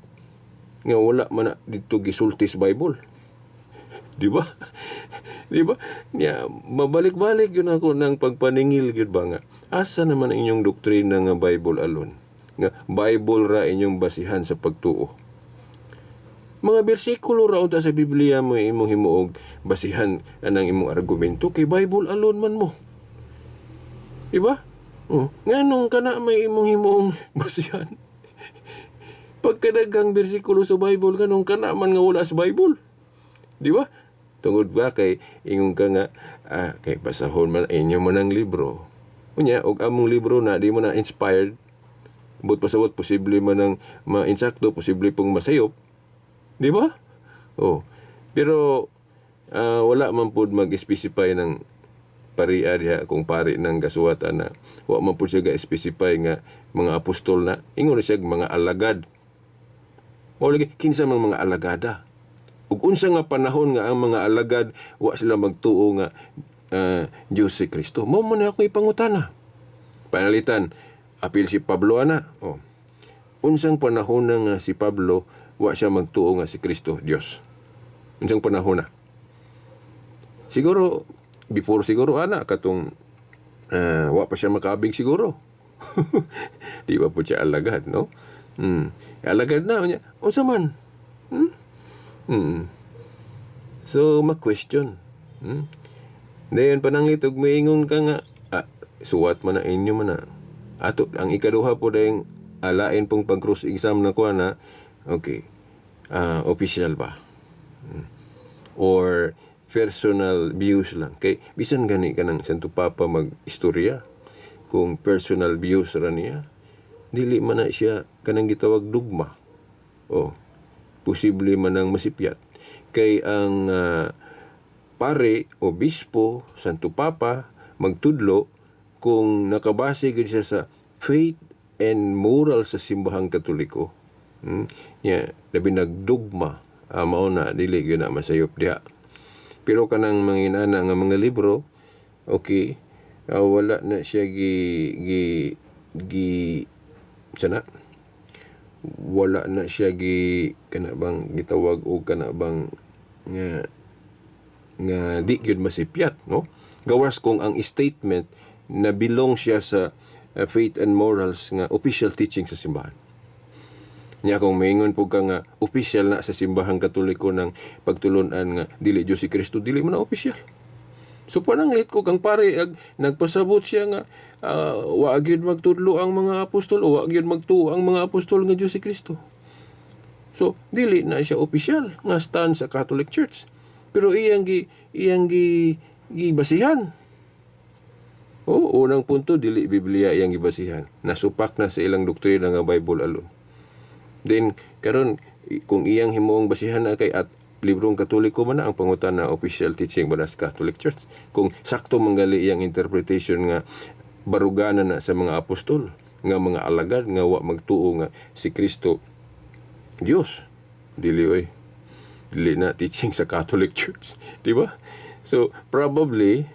nga wala man na dito gisulti sa Bible. Di ba? Di ba? Nya mabalik-balik yun ako ng pagpaningil gyud ba nga asa naman ang inyong doktrina nga Bible alone? Nga Bible ra inyong basihan sa pagtuo. Mga bersikulo ra unta sa Biblia mo imong himuog basihan anang imong argumento kay Bible alone man mo. Di ba? Oh, nganong kana may imong himuong basihan? Pagkadaghang bersikulo sa Bible, nganong kana man nga wala sa Bible? Di ba? Tungod ba kay ingon ka nga kay basahon man inyo man ang libro. Unya og among libro na di mo na inspired. But pasabot posible man ang ma-insakto, posible pong masayop. Di ba? Oh. Pero wala man pud mag-specify ng pariya diha kung pari ng kasuwatan na wa man pud siya ga-specify nga mga apostol na, ingon siya mga alagad. Mao lagi kinsa man mga alagada? Ug unsa nga panahon nga ang mga alagad wa sila magtuo nga Diyos si Kristo? Mao man ako ipangutana. Panalitan, apil si Pablo ana. Oh. Unsang panahon na nga si Pablo wa siya magtuo nga si Kristo Dios? Unsang panahon na? Siguro before siguro ana katong wa pa siya makaabig siguro. Di ba po siya alagad, no? Alagad na unya. Unsa man? So ma-question. Dayon pananglit og moingon ka nga suwat man na inyo man na. Ato ang ikaduha po dayong alain pong pag-cross exam na kuha na, okay. Official ba? Or personal views lang. Kay bisan gani ka ng Santo Papa mag-istorya, kung personal views ra niya, dili man na siya kanang gitawag dugma. Oh, posible man ang masipyat. Kay ang pare, obispo, Santo Papa magtudlo, kung nakabase gyud siya sa faith and moral sa simbahang Katoliko. Ya, labi nagdugma, mao na dili gyud na masayop diha. Pero kanang mga inana nga mga libro, okay, wala na siya gi gi gi sana, wala na siya gi kana bang gitawag og kana bang nga nga di gyud masipyat, no? Gawas kung ang statement na belong siya sa faith and morals nga official teaching sa simbahan. Nya kung maingon po ka nga official na sa Simbahang Katoliko ng pagtulunan nga dili Diyos si Kristo, dili man na official. So pananglit ko kang pare ag nagpasabot siya nga wa gyud magtudlo ang mga apostol o wa gyud magtuo ang mga apostol nga Diyos si Kristo. So dili na siya official nga stand sa Catholic Church. Pero iyang gi gibasihan. Oh, unang punto, dili Biblia iyang gibasihan. Nasupak na sa ilang doktrina nga Bible alone. Then karon, kung iyang himuong basihan na kay at librong Katoliko man na, ang pangutana, official teaching ba na sa Catholic Church? Kung sakto manggali iyang interpretation nga barugana na sa mga apostol nga mga alagad nga wa magtuo nga si Kristo Dios, dili oy, dili na teaching sa Catholic Church, di ba? So probably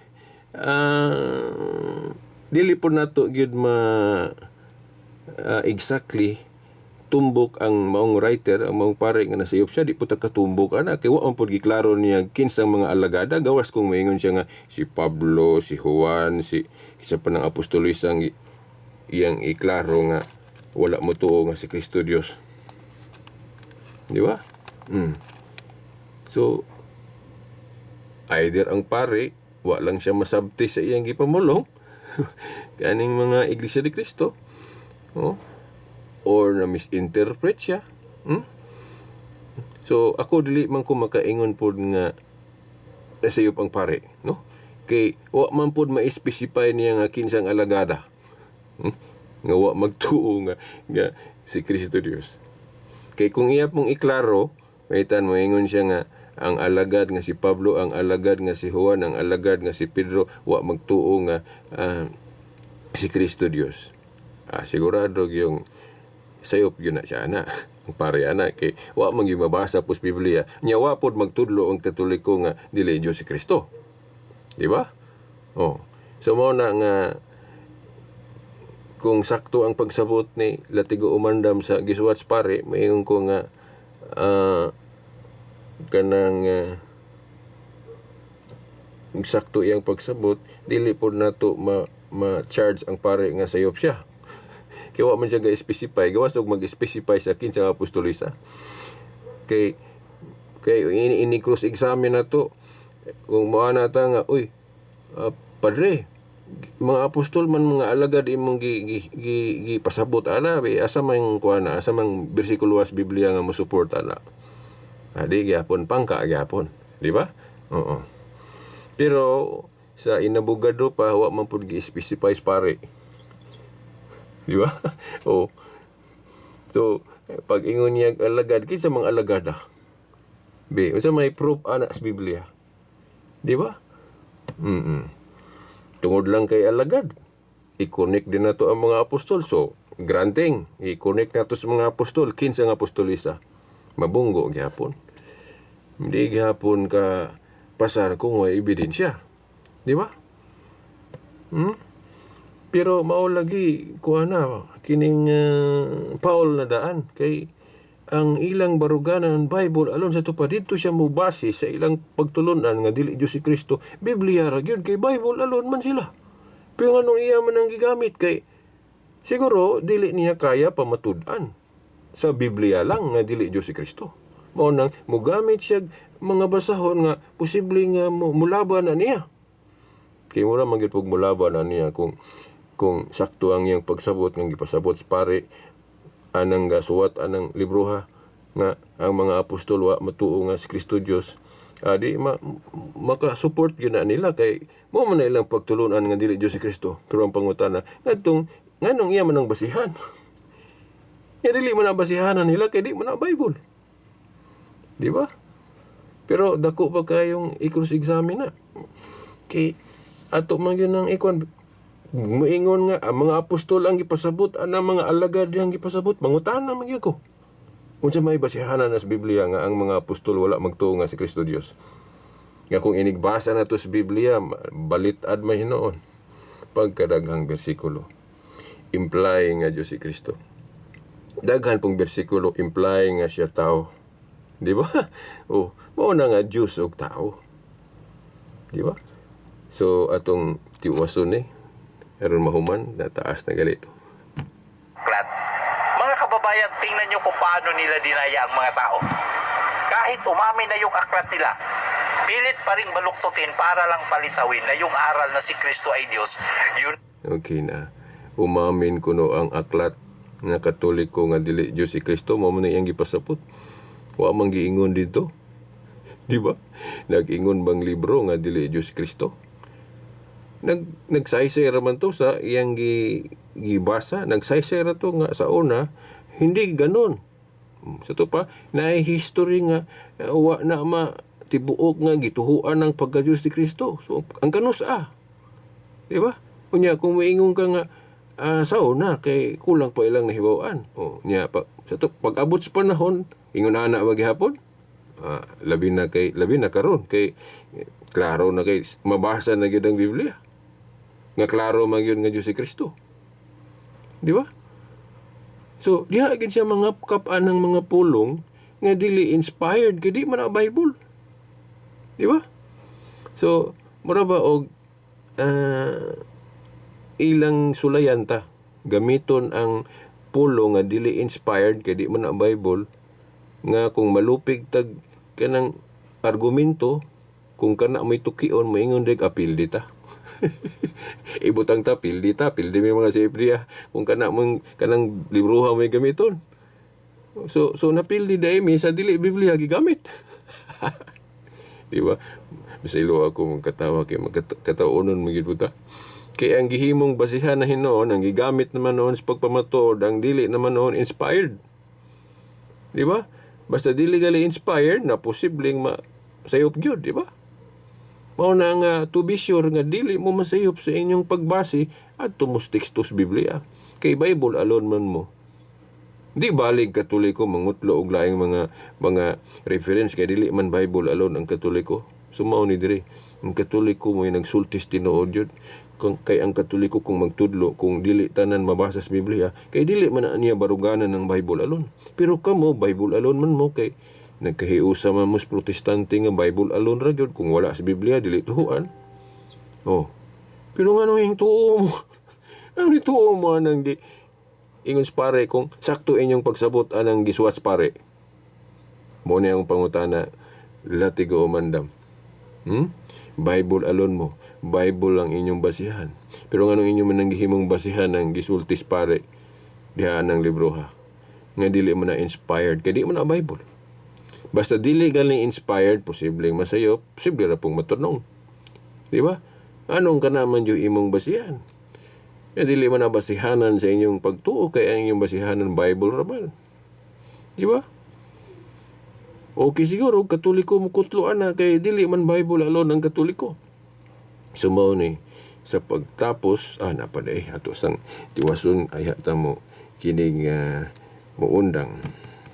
dili po nato gyud ma exactly tumbok ang maong writer, ang maong pare nga nasayop siya, di po ta katumbok ana kay wa man pud giklaro niya kinsang mga alagada, gawas kung maingon siya nga si Pablo, si Juan, si isa pa ng apostolis ang iyang iklaro nga wala mo tuo nga si Kristo Dios. Di ba? So either ang pare wa lang siya masabti sa iyang gipamulong kaning mga Iglesia de Cristo, oh, or na misinterpret siya. So ako, dili man ko makaingon pod nga nasayop ang pare, no? Kay wa man pod ma-specify niya nga kinsang alagada nga wa magtuo nga si Kristo Dios. Kay kung iya pong iklaro, maitan mo ingon siya nga ang alagad nga si Pablo, ang alagad nga si Juan, ang alagad nga si Pedro wa magtuo nga si Kristo Dios. Ah, sigurado yung sayop yun na siya ana. Ang pare ana kay wa man gyud mabasa pos Biblia. Nya wa pod magtudlo ang Katoliko nga dili Dios si Kristo. Di ba? Oh. So mao na nga kung sakto ang pagsabot ni Latigo Umandam sa gisuwat sa pare, maingon ko nga kanang sakto iyang pagsabot, dili pod nato ma ma-charge ang pare nga sayop siya. Kay wa man siya ga-specify, gawas og mag-specify sa kinsa nga apostolisa. Kay kay ini, ini cross examine na to kung moana ta nga, "Uy, padre, mga apostol man mga alagad imong gi pasabot ana, be asa man kuan na, asa man bersikulo sa Biblia nga mo-support ana?" Adi gyapon, pangka gyapon, di ba? Oo. Pero sa inabogado pa, wa man pud gi-specify sa pare. Di ba? Oh. So, pag ingon niya alagad, kinsa mga alagada? Be, unsa may proof ana sa Biblia? Di ba? Tungod lang kay alagad, i-connect din nato ang mga apostol. So, granting, i-connect nato sa mga apostol, kinsa nga apostolisa? Mabunggo gyapon. Hindi gyapon ka pasar kung may ebidensya. Di ba? Pero mao lagi kuha na kining Paul na daan kay ang ilang baruganan ng Bible alone sa pa dito siya mo base sa ilang pagtulunan nga dili Dios si Kristo. Biblia ra gyud kay Bible alone man sila. Pero anong iya man ang gigamit kay siguro dili niya kaya pamatud-an sa Biblia lang nga dili Dios si Kristo. Mao nang mogamit siya mga basahon nga posible nga mulaban na niya. Kay mura man gyud pug mulaban na niya kung sakto ang iyang pagsabot nga gipasabot sa pare anang gasuwat anang libroha nga ang mga apostol wa matuo nga si Kristo Dios, adi maka-support gyud na nila kay mo man na ilang pagtulunan nga dili Dios si Kristo. Pero ang pangutana ngadtong nganong iya man ang basihan nga dili man ang basihanan nila kay di man ang Bible, di ba? Pero dako pa kayong i-cross examine na kay ato man gyud ang ikon muingon nga ang mga apostol ang gipasabot ana, mga alagad ang gipasabot. Mangutana man gyud ko unsa may basihanan sa Biblia nga ang mga apostol wala magtuo nga si Kristo Dios, nga kung inigbasa na to sa Biblia, balit-ad may hinuon pagkadaghang bersikulo imply nga Dios si Kristo, daghan pong bersikulo imply nga siya tao, di ba? Oh, mao na nga Dios og tao. Di ba? So atong tiwason ni aron mahuman, nataas na galito. Aklat. Mga kababayan, tingnan nyo kung paano nila dinaya ang mga tao. Kahit umamin na yung aklat nila, pilit pa rin baluktutin para lang palitawin na yung aral na si Kristo ay Diyos, yun Okay na. Umamin kuno ang aklat nga Katoliko nga dili Diyos si Kristo, mao man na iyang gipasapot. Wa man giingon dito. Di ba? Nag-ingon bang libro nga dili Diyos si Kristo? Nagsaysay ra man to sa iyang gibasa, nagsaysay ra to nga sa una hindi ganon. Sa to pa, na history nga wa na ma tibuok nga gituhuan ng pagka-Diyos ni Kristo. So ang kanus ah. Di ba? Unya kung moingon ka nga sa una kay kulang pa ilang nahibaw-an. O nya pa sa to pag-abot sa panahon ingon ana ba gihapon? Labi na kay labi na karon kay klaro na kay mabasa na gyud ang Biblia. Nga klaro man gyud nga Diyos si Kristo. Di ba? So, diha gid siya mangapkap anang mga pulong nga dili inspired kay di man ang Bible. Di ba? So, mura ba og ilang sulayan ta gamiton ang pulo nga dili inspired kay di man ang Bible, nga kung malupig tag kanang argumento, kung kana may tukion, moingon dig apil dita. Ibutang ta pildi ta, pildi may mga CFD ah. Kung kana mong kanang libroha may gamiton. So napildi dai mi sa dili Biblia gigamit. Di ba? Bisa ilo ako magkatawa kay magkataunon man gyud ta. Kay ang gihimong basihan na hinuon, ang gigamit naman noon sa pagpamatuod, ang dili naman noon inspired. Di ba? Basta dili gali inspired na posibleng ma sayop gyud, di ba? Mao na nga to be sure nga dili mo masayop sa inyong pagbase adto mo sa teksto sa Biblia. Kay Bible alone man mo. Di balig Katoliko mangutlo og laing mga reference kay dili man Bible alone ang Katoliko. So mao ni diri. Ang Katoliko mo'y nagsultis tinuod yun. Kung, kay ang Katoliko kung magtudlo, kung dili tanan mabasa sa Biblia, kay dili man na niya baruganan ng Bible alone. Pero kamo, Bible alone man mo, kay nagkahiusa man mo sa Protestante nga Bible alone ra gyud. Kung wala sa Biblia, dili tuhuan. Oh. Pero ngano yung tuo mo? Ano ni tuo mo anang di ingon sa pare kung sakto inyong pagsabot anang gisuwat sa pare? Mo ni ang pangutana, Latigo Omandam. Bible alone mo. Bible ang inyong basihan. Pero nganong inyong man ang gihimong basihan ang gisultis pare diha ang libroha? Nga dili man na inspired kay di man na Bible. Basta dili galing inspired, posibleng masayop, posible ra pong matunong. Di ba? Anong kanaman yung imong basihan? Eh, dili man na basihanan sa inyong pagtuo kay ang inyong basihanan Bible ra man. Di ba? Okay siguro, Katoliko mo kutlo ana kay dili man Bible alone ang Katoliko. So mao ni sa pagtapos napaday ato sang tiwason ay ta mo kining muundang.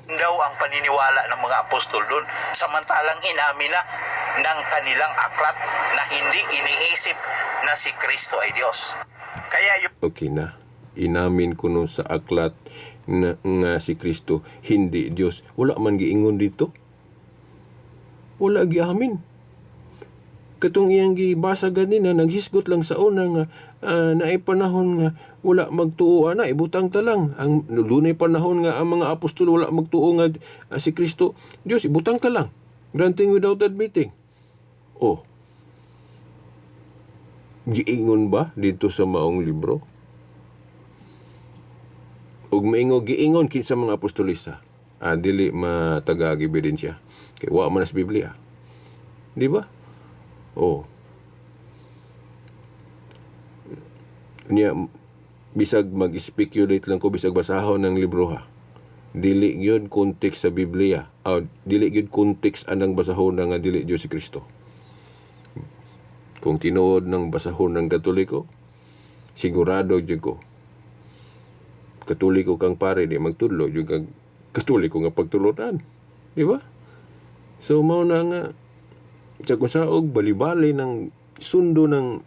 Daw ang paniniwala ng mga apostol doon. Samantalang inamin na ng kanilang aklat na hindi iniisip na si Kristo ay Diyos. Kaya yung Okay na. Inamin ko no sa aklat na nga si Kristo hindi Diyos. Wala man giingon dito. Wala giamin. Katong iyang gibasa ganina, naghisgot lang sa una nga naay panahon nga wala magtuo ana, ibutang ta lang. Ang dunay panahon nga ang mga apostol wala magtuo nga si Kristo Diyos, ibutang ta lang. Granting without admitting. Oh. Giingon ba dito sa maong libro? Ug maingo giingon kinsa mga apostolista? Dili matagag ebidensya. Kay wa man sa Biblia. Di ba? Oh. Niya bisag mag-speculate lang ko, bisag basahon ng libro ha. Dili gyud context sa Biblia. Dili gyud context anang basahon nga dili Dios si Kristo. Kung tinuod ng basahon ng Katoliko, sigurado gyud ko. Katoliko kang pare, di magtudlo gyud kag Katoliko nga pagtulunan. Di ba? So mao na nga sa kusaog bali-bali ng sundo ng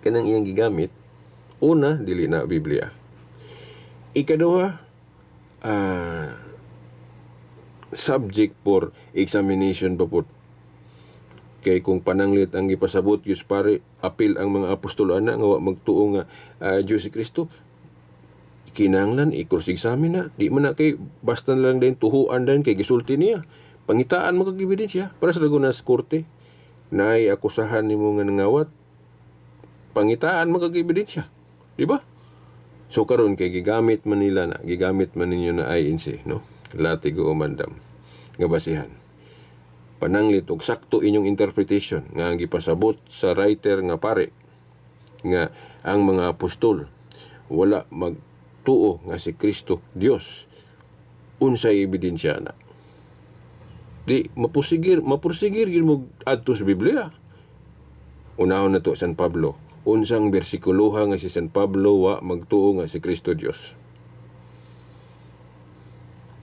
kanang iyang gigamit. Una, dili na Biblia. Ikaduha, subject for examination pa po. Kay kung pananglit ang gipasabot Diyos pare, apil ang mga apostol ana nga wa magtuo nga Diyos si Kristo, kinahanglan i-cross-examine na. Di man na kay basta na lang din tuhuan din kay gisulti niya. Pangitaan mo kag ebidensya para sa dagona sa korte. Naay akusahan nimo nga nangawat. Pangitaan mo kag ebidensya. Di ba? So karon kay gigamit man nila na, gigamit man ninyo na INC, no? Latigo Omandam nga basihan. Pananglit og sakto inyong interpretation nga ang gipasabot sa writer nga pare nga ang mga apostol wala magtuo nga si Kristo Dios, unsay ebidensya na? Di mapusigir, mapursigir gyud mo adto sa Biblia. Unahon na to San Pablo. Unsang bersikuloha nga si San Pablo wa magtuo nga si Kristo Dios?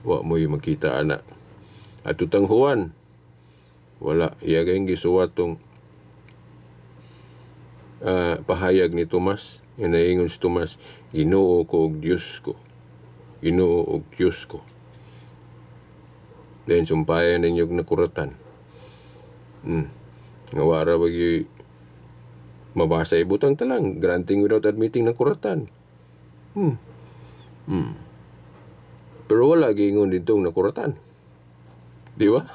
Wa mo yung makita ana. At utang Juan, wala iya gayong gisuwat tong pahayag ni Tomas. Nga naingon si Tomas, "Ginoo ko og Dios ko. Ginoo og Dios ko." Then sumpayan ninyo og nakuratan. Nga wara ba gyud mabasa, ibutang talang granting without admitting nakuratan. Pero wala giingon ditong nakuratan. Di ba?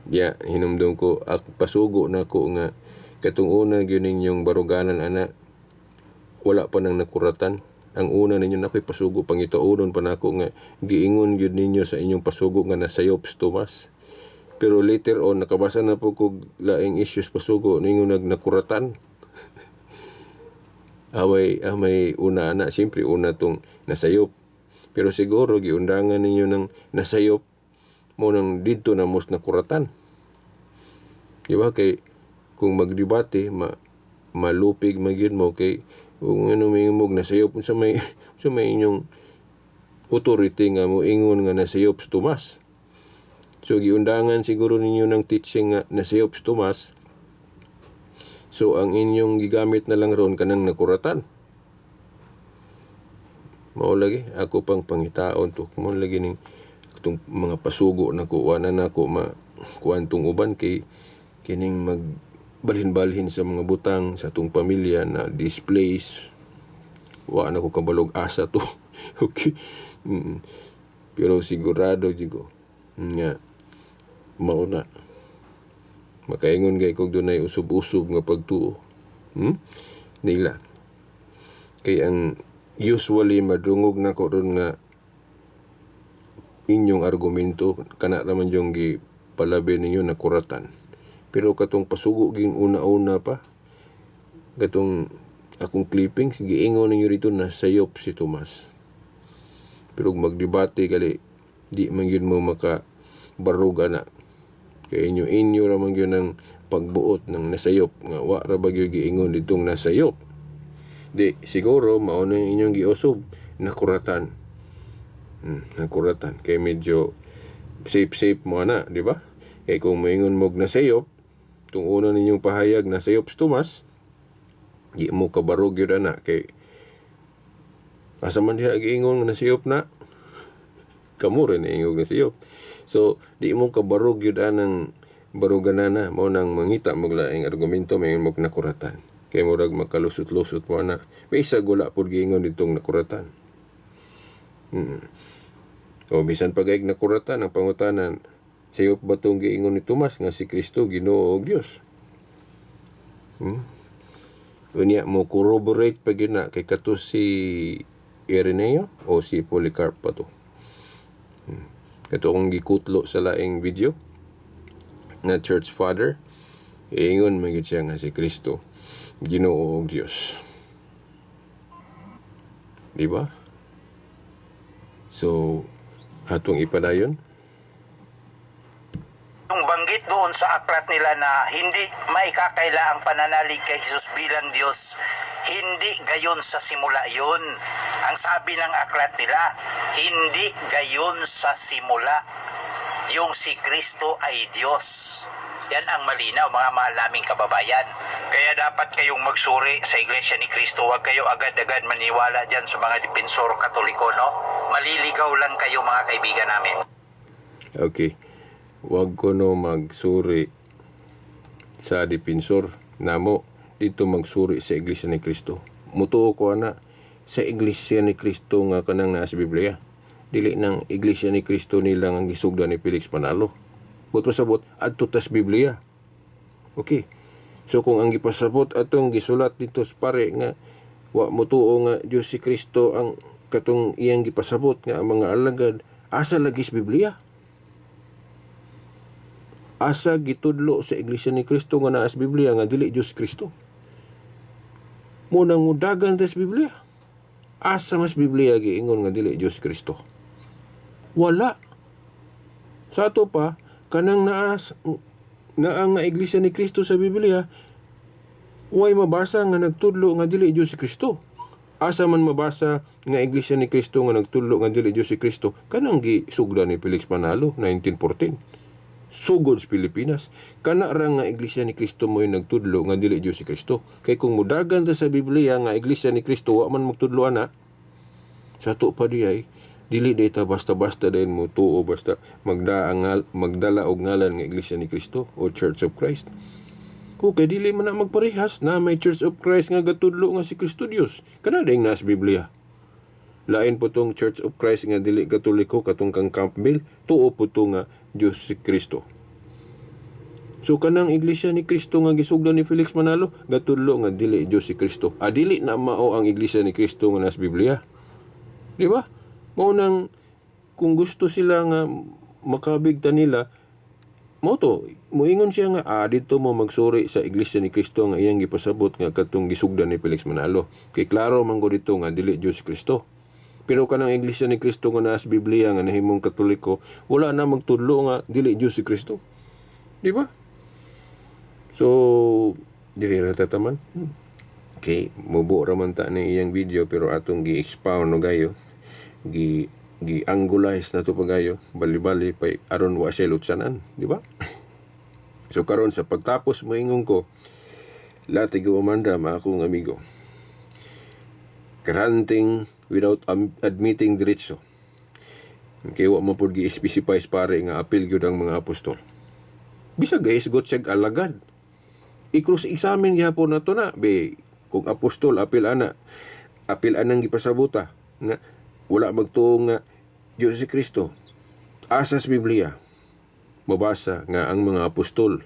Ya, hinumdum ko, ak pasugo na ko nga katong una gyud ninyong baruganan ana, wala pa nang nakuratan. Ang una ninyo na ako'y pasugo, pangitaunon pa nako nga giingon gyud ninyo sa inyong pasugo nga nasayop si Tomas. Pero later on nakabasa na po kog laing issues pasugo ningon nag nakuratan. Away may una ana, siyempre una tong nasayop. Pero siguro giundangan ninyo ng nasayop mo nang didto na mos nakuratan. Di ba kay kung magdebate malupig man gyud mo kay kung ano may mog nasayop, sa may inyong authority nga mo ingon nga nasayop si Tomas? So giundangan siguro ninyo ng teaching nga nasayop si Tomas. So ang inyong gigamit na lang ron kanang nakuratan. Mao lagi ako pang pangitaon to. Mao lagi ning itong mga pasugo na ko, wala na ako ma kuan tong uban kay kining mag balhin-balhin sa mga butang sa atong pamilya na displace, wa na ko kabalog asa to. Okay. Pero sigurado jud ko nga mao na makaingon gay kog dunay usub-usub nga pagtuo nila kay ang usually madungog nako ron nga inyong argumento kana raman yung gipalabi ninyo na kuratan. Pero katong pasugo ging una-una pa, katong akong clippings, giingon ninyo rito na sayop si Tomas. Pero kung magdebate gali, di man gyud mo maka barog ana kay inyo inyo ra man gyud ang pagbuot ng nasayop nga wa ra ba gyud giingon ditong nasayop. Di siguro mao na yung inyong giusob, nakuratan. Nakuratan kay medyo safe safe mo na, di ba? Kay kung moingon mo nasayop tung una ninyong pahayag na sayop si Tomas, di mo kabarog yun ana kay asa man diha giingon nga nasayop na? Kamo rin ingog nasayop. So di mo kabarog yun anang baruganana. Mao nang mangita mo laing argumento, may mo nakuratan kay murag makalusot-lusot mo ana. May isa gula pud giingon ditong nakuratan. O bisan pa gayg nakuratan, ang pangutanan, sayop ba tong giingon ni Tomas nga si Kristo Ginoo og Dios? Unya mo corroborate pa gyud na kay kato si Ireneo o si Polycarp pa to. Kato akong gikutlo sa laing video na church father, iingon man gyud siya nga si Kristo Ginoo og Dios. Di ba? So atong ipadayon. Yung banggit doon sa aklat nila na hindi maikakaila ang pananalig kay Jesus bilang Diyos, hindi gayon sa simula yun. Ang sabi ng aklat nila, hindi gayon sa simula. Yung si Kristo ay Diyos. Yan ang malinaw, mga mahal naming kababayan. Kaya dapat kayong magsuri sa Iglesia ni Cristo. Huwag kayo agad-agad maniwala dyan sa mga depensor Katoliko, no? Maliligaw lang kayo, mga kaibigan namin. Okay. Wag ko no magsuri sa depensor namo dito, magsuri sa Iglesia ni Cristo. Mutuo ko ana sa Iglesia ni Cristo nga kanang naa sa Biblia. Dili nang Iglesia ni Cristo nila nga gisugda ni Felix Manalo. But pasabot adto tas Biblia. Okay. So kung ang gipasabot atong gisulat dito sa pare nga wa motuo nga Dios si Kristo ang katong iyang gipasabot nga ang mga alagad, asa lagi sa Biblia? Asa gitudlo sa Iglesia ni Kristo nga naa sa Biblia nga dili Dios Kristo? Mo nang mudagan ta sa Biblia. Asa mas Biblia giingon nga dili Dios Kristo? Wala. Sa ato pa, kanang naas naa nga Iglesia ni Kristo sa Biblia, way mabasa nga nagtudlo nga dili Dios si Kristo. Asa man mabasa nga Iglesia ni Kristo nga nagtudlo nga dili Dios si Kristo? Kanang gisugda ni Felix Manalo 1914. Sugod sa Pilipinas. Kana ra nga Iglesia ni Kristo mo nagtudlo nga dili Dios si Kristo. Kay kung mudagan ta sa Biblia nga Iglesia ni Kristo wa man magtudlo ana. Sa ato pa di ay dili day ta basta-basta dayon mo tuo basta magdala og ngalan nga Iglesia ni Kristo o Church of Christ. Okay, dili man na magparehas na may Church of Christ nga gatudlo nga si Kristo Dios. Kana ding nas Biblia. Lain po tong Church of Christ nga dili Katoliko, katong kang Campbell, tuo po to nga Dios si Kristo. So kanang Iglesia ni Kristo nga gisugdan ni Felix Manalo, gatudlo nga dili Dios si Kristo. Ah, dili na mao ang Iglesia ni Kristo nga nas Biblia. Di ba? Mao nang kung gusto sila nga makabig ta nila, mo to, muingon siya nga dito mo magsuri sa Iglesia ni Kristo nga iyang gipasabot nga katong gisugdan ni Felix Manalo. Kay klaro man gud dito nga dili Dios si Kristo. Pero kanang Iglesia ni Kristo nga naa sa Biblia nga nahimong Katoliko, wala na magtudlo nga dili Dios si Kristo. Di ba? So, dili ra ta taman. Okay, mubo ra man ta ni iyang video pero atong gi-expound no gayo. Gi gi-angulize na to pagayo, bali-bali pa aron wa siya lutsanan, di ba? So karon sa pagtapos, moingon ko, Latigo Umandam, akong amigo. Granting without admitting diretso. Kay wa man pud gi-specify sa pare nga apil gyud ang mga apostol. Bisag gahisgot siya alagad. I-cross examine gihapon nato na be kung apostol apil ana, apil anang gipasabuta nga wala magtuo nga Diyos si Kristo. Asas Biblia mabasa nga ang mga apostol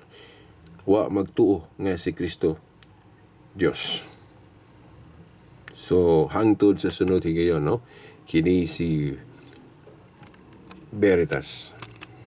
wa magtuo nga si Kristo Diyos? So hangtod sa sunod higayon, no, kini si Veritas.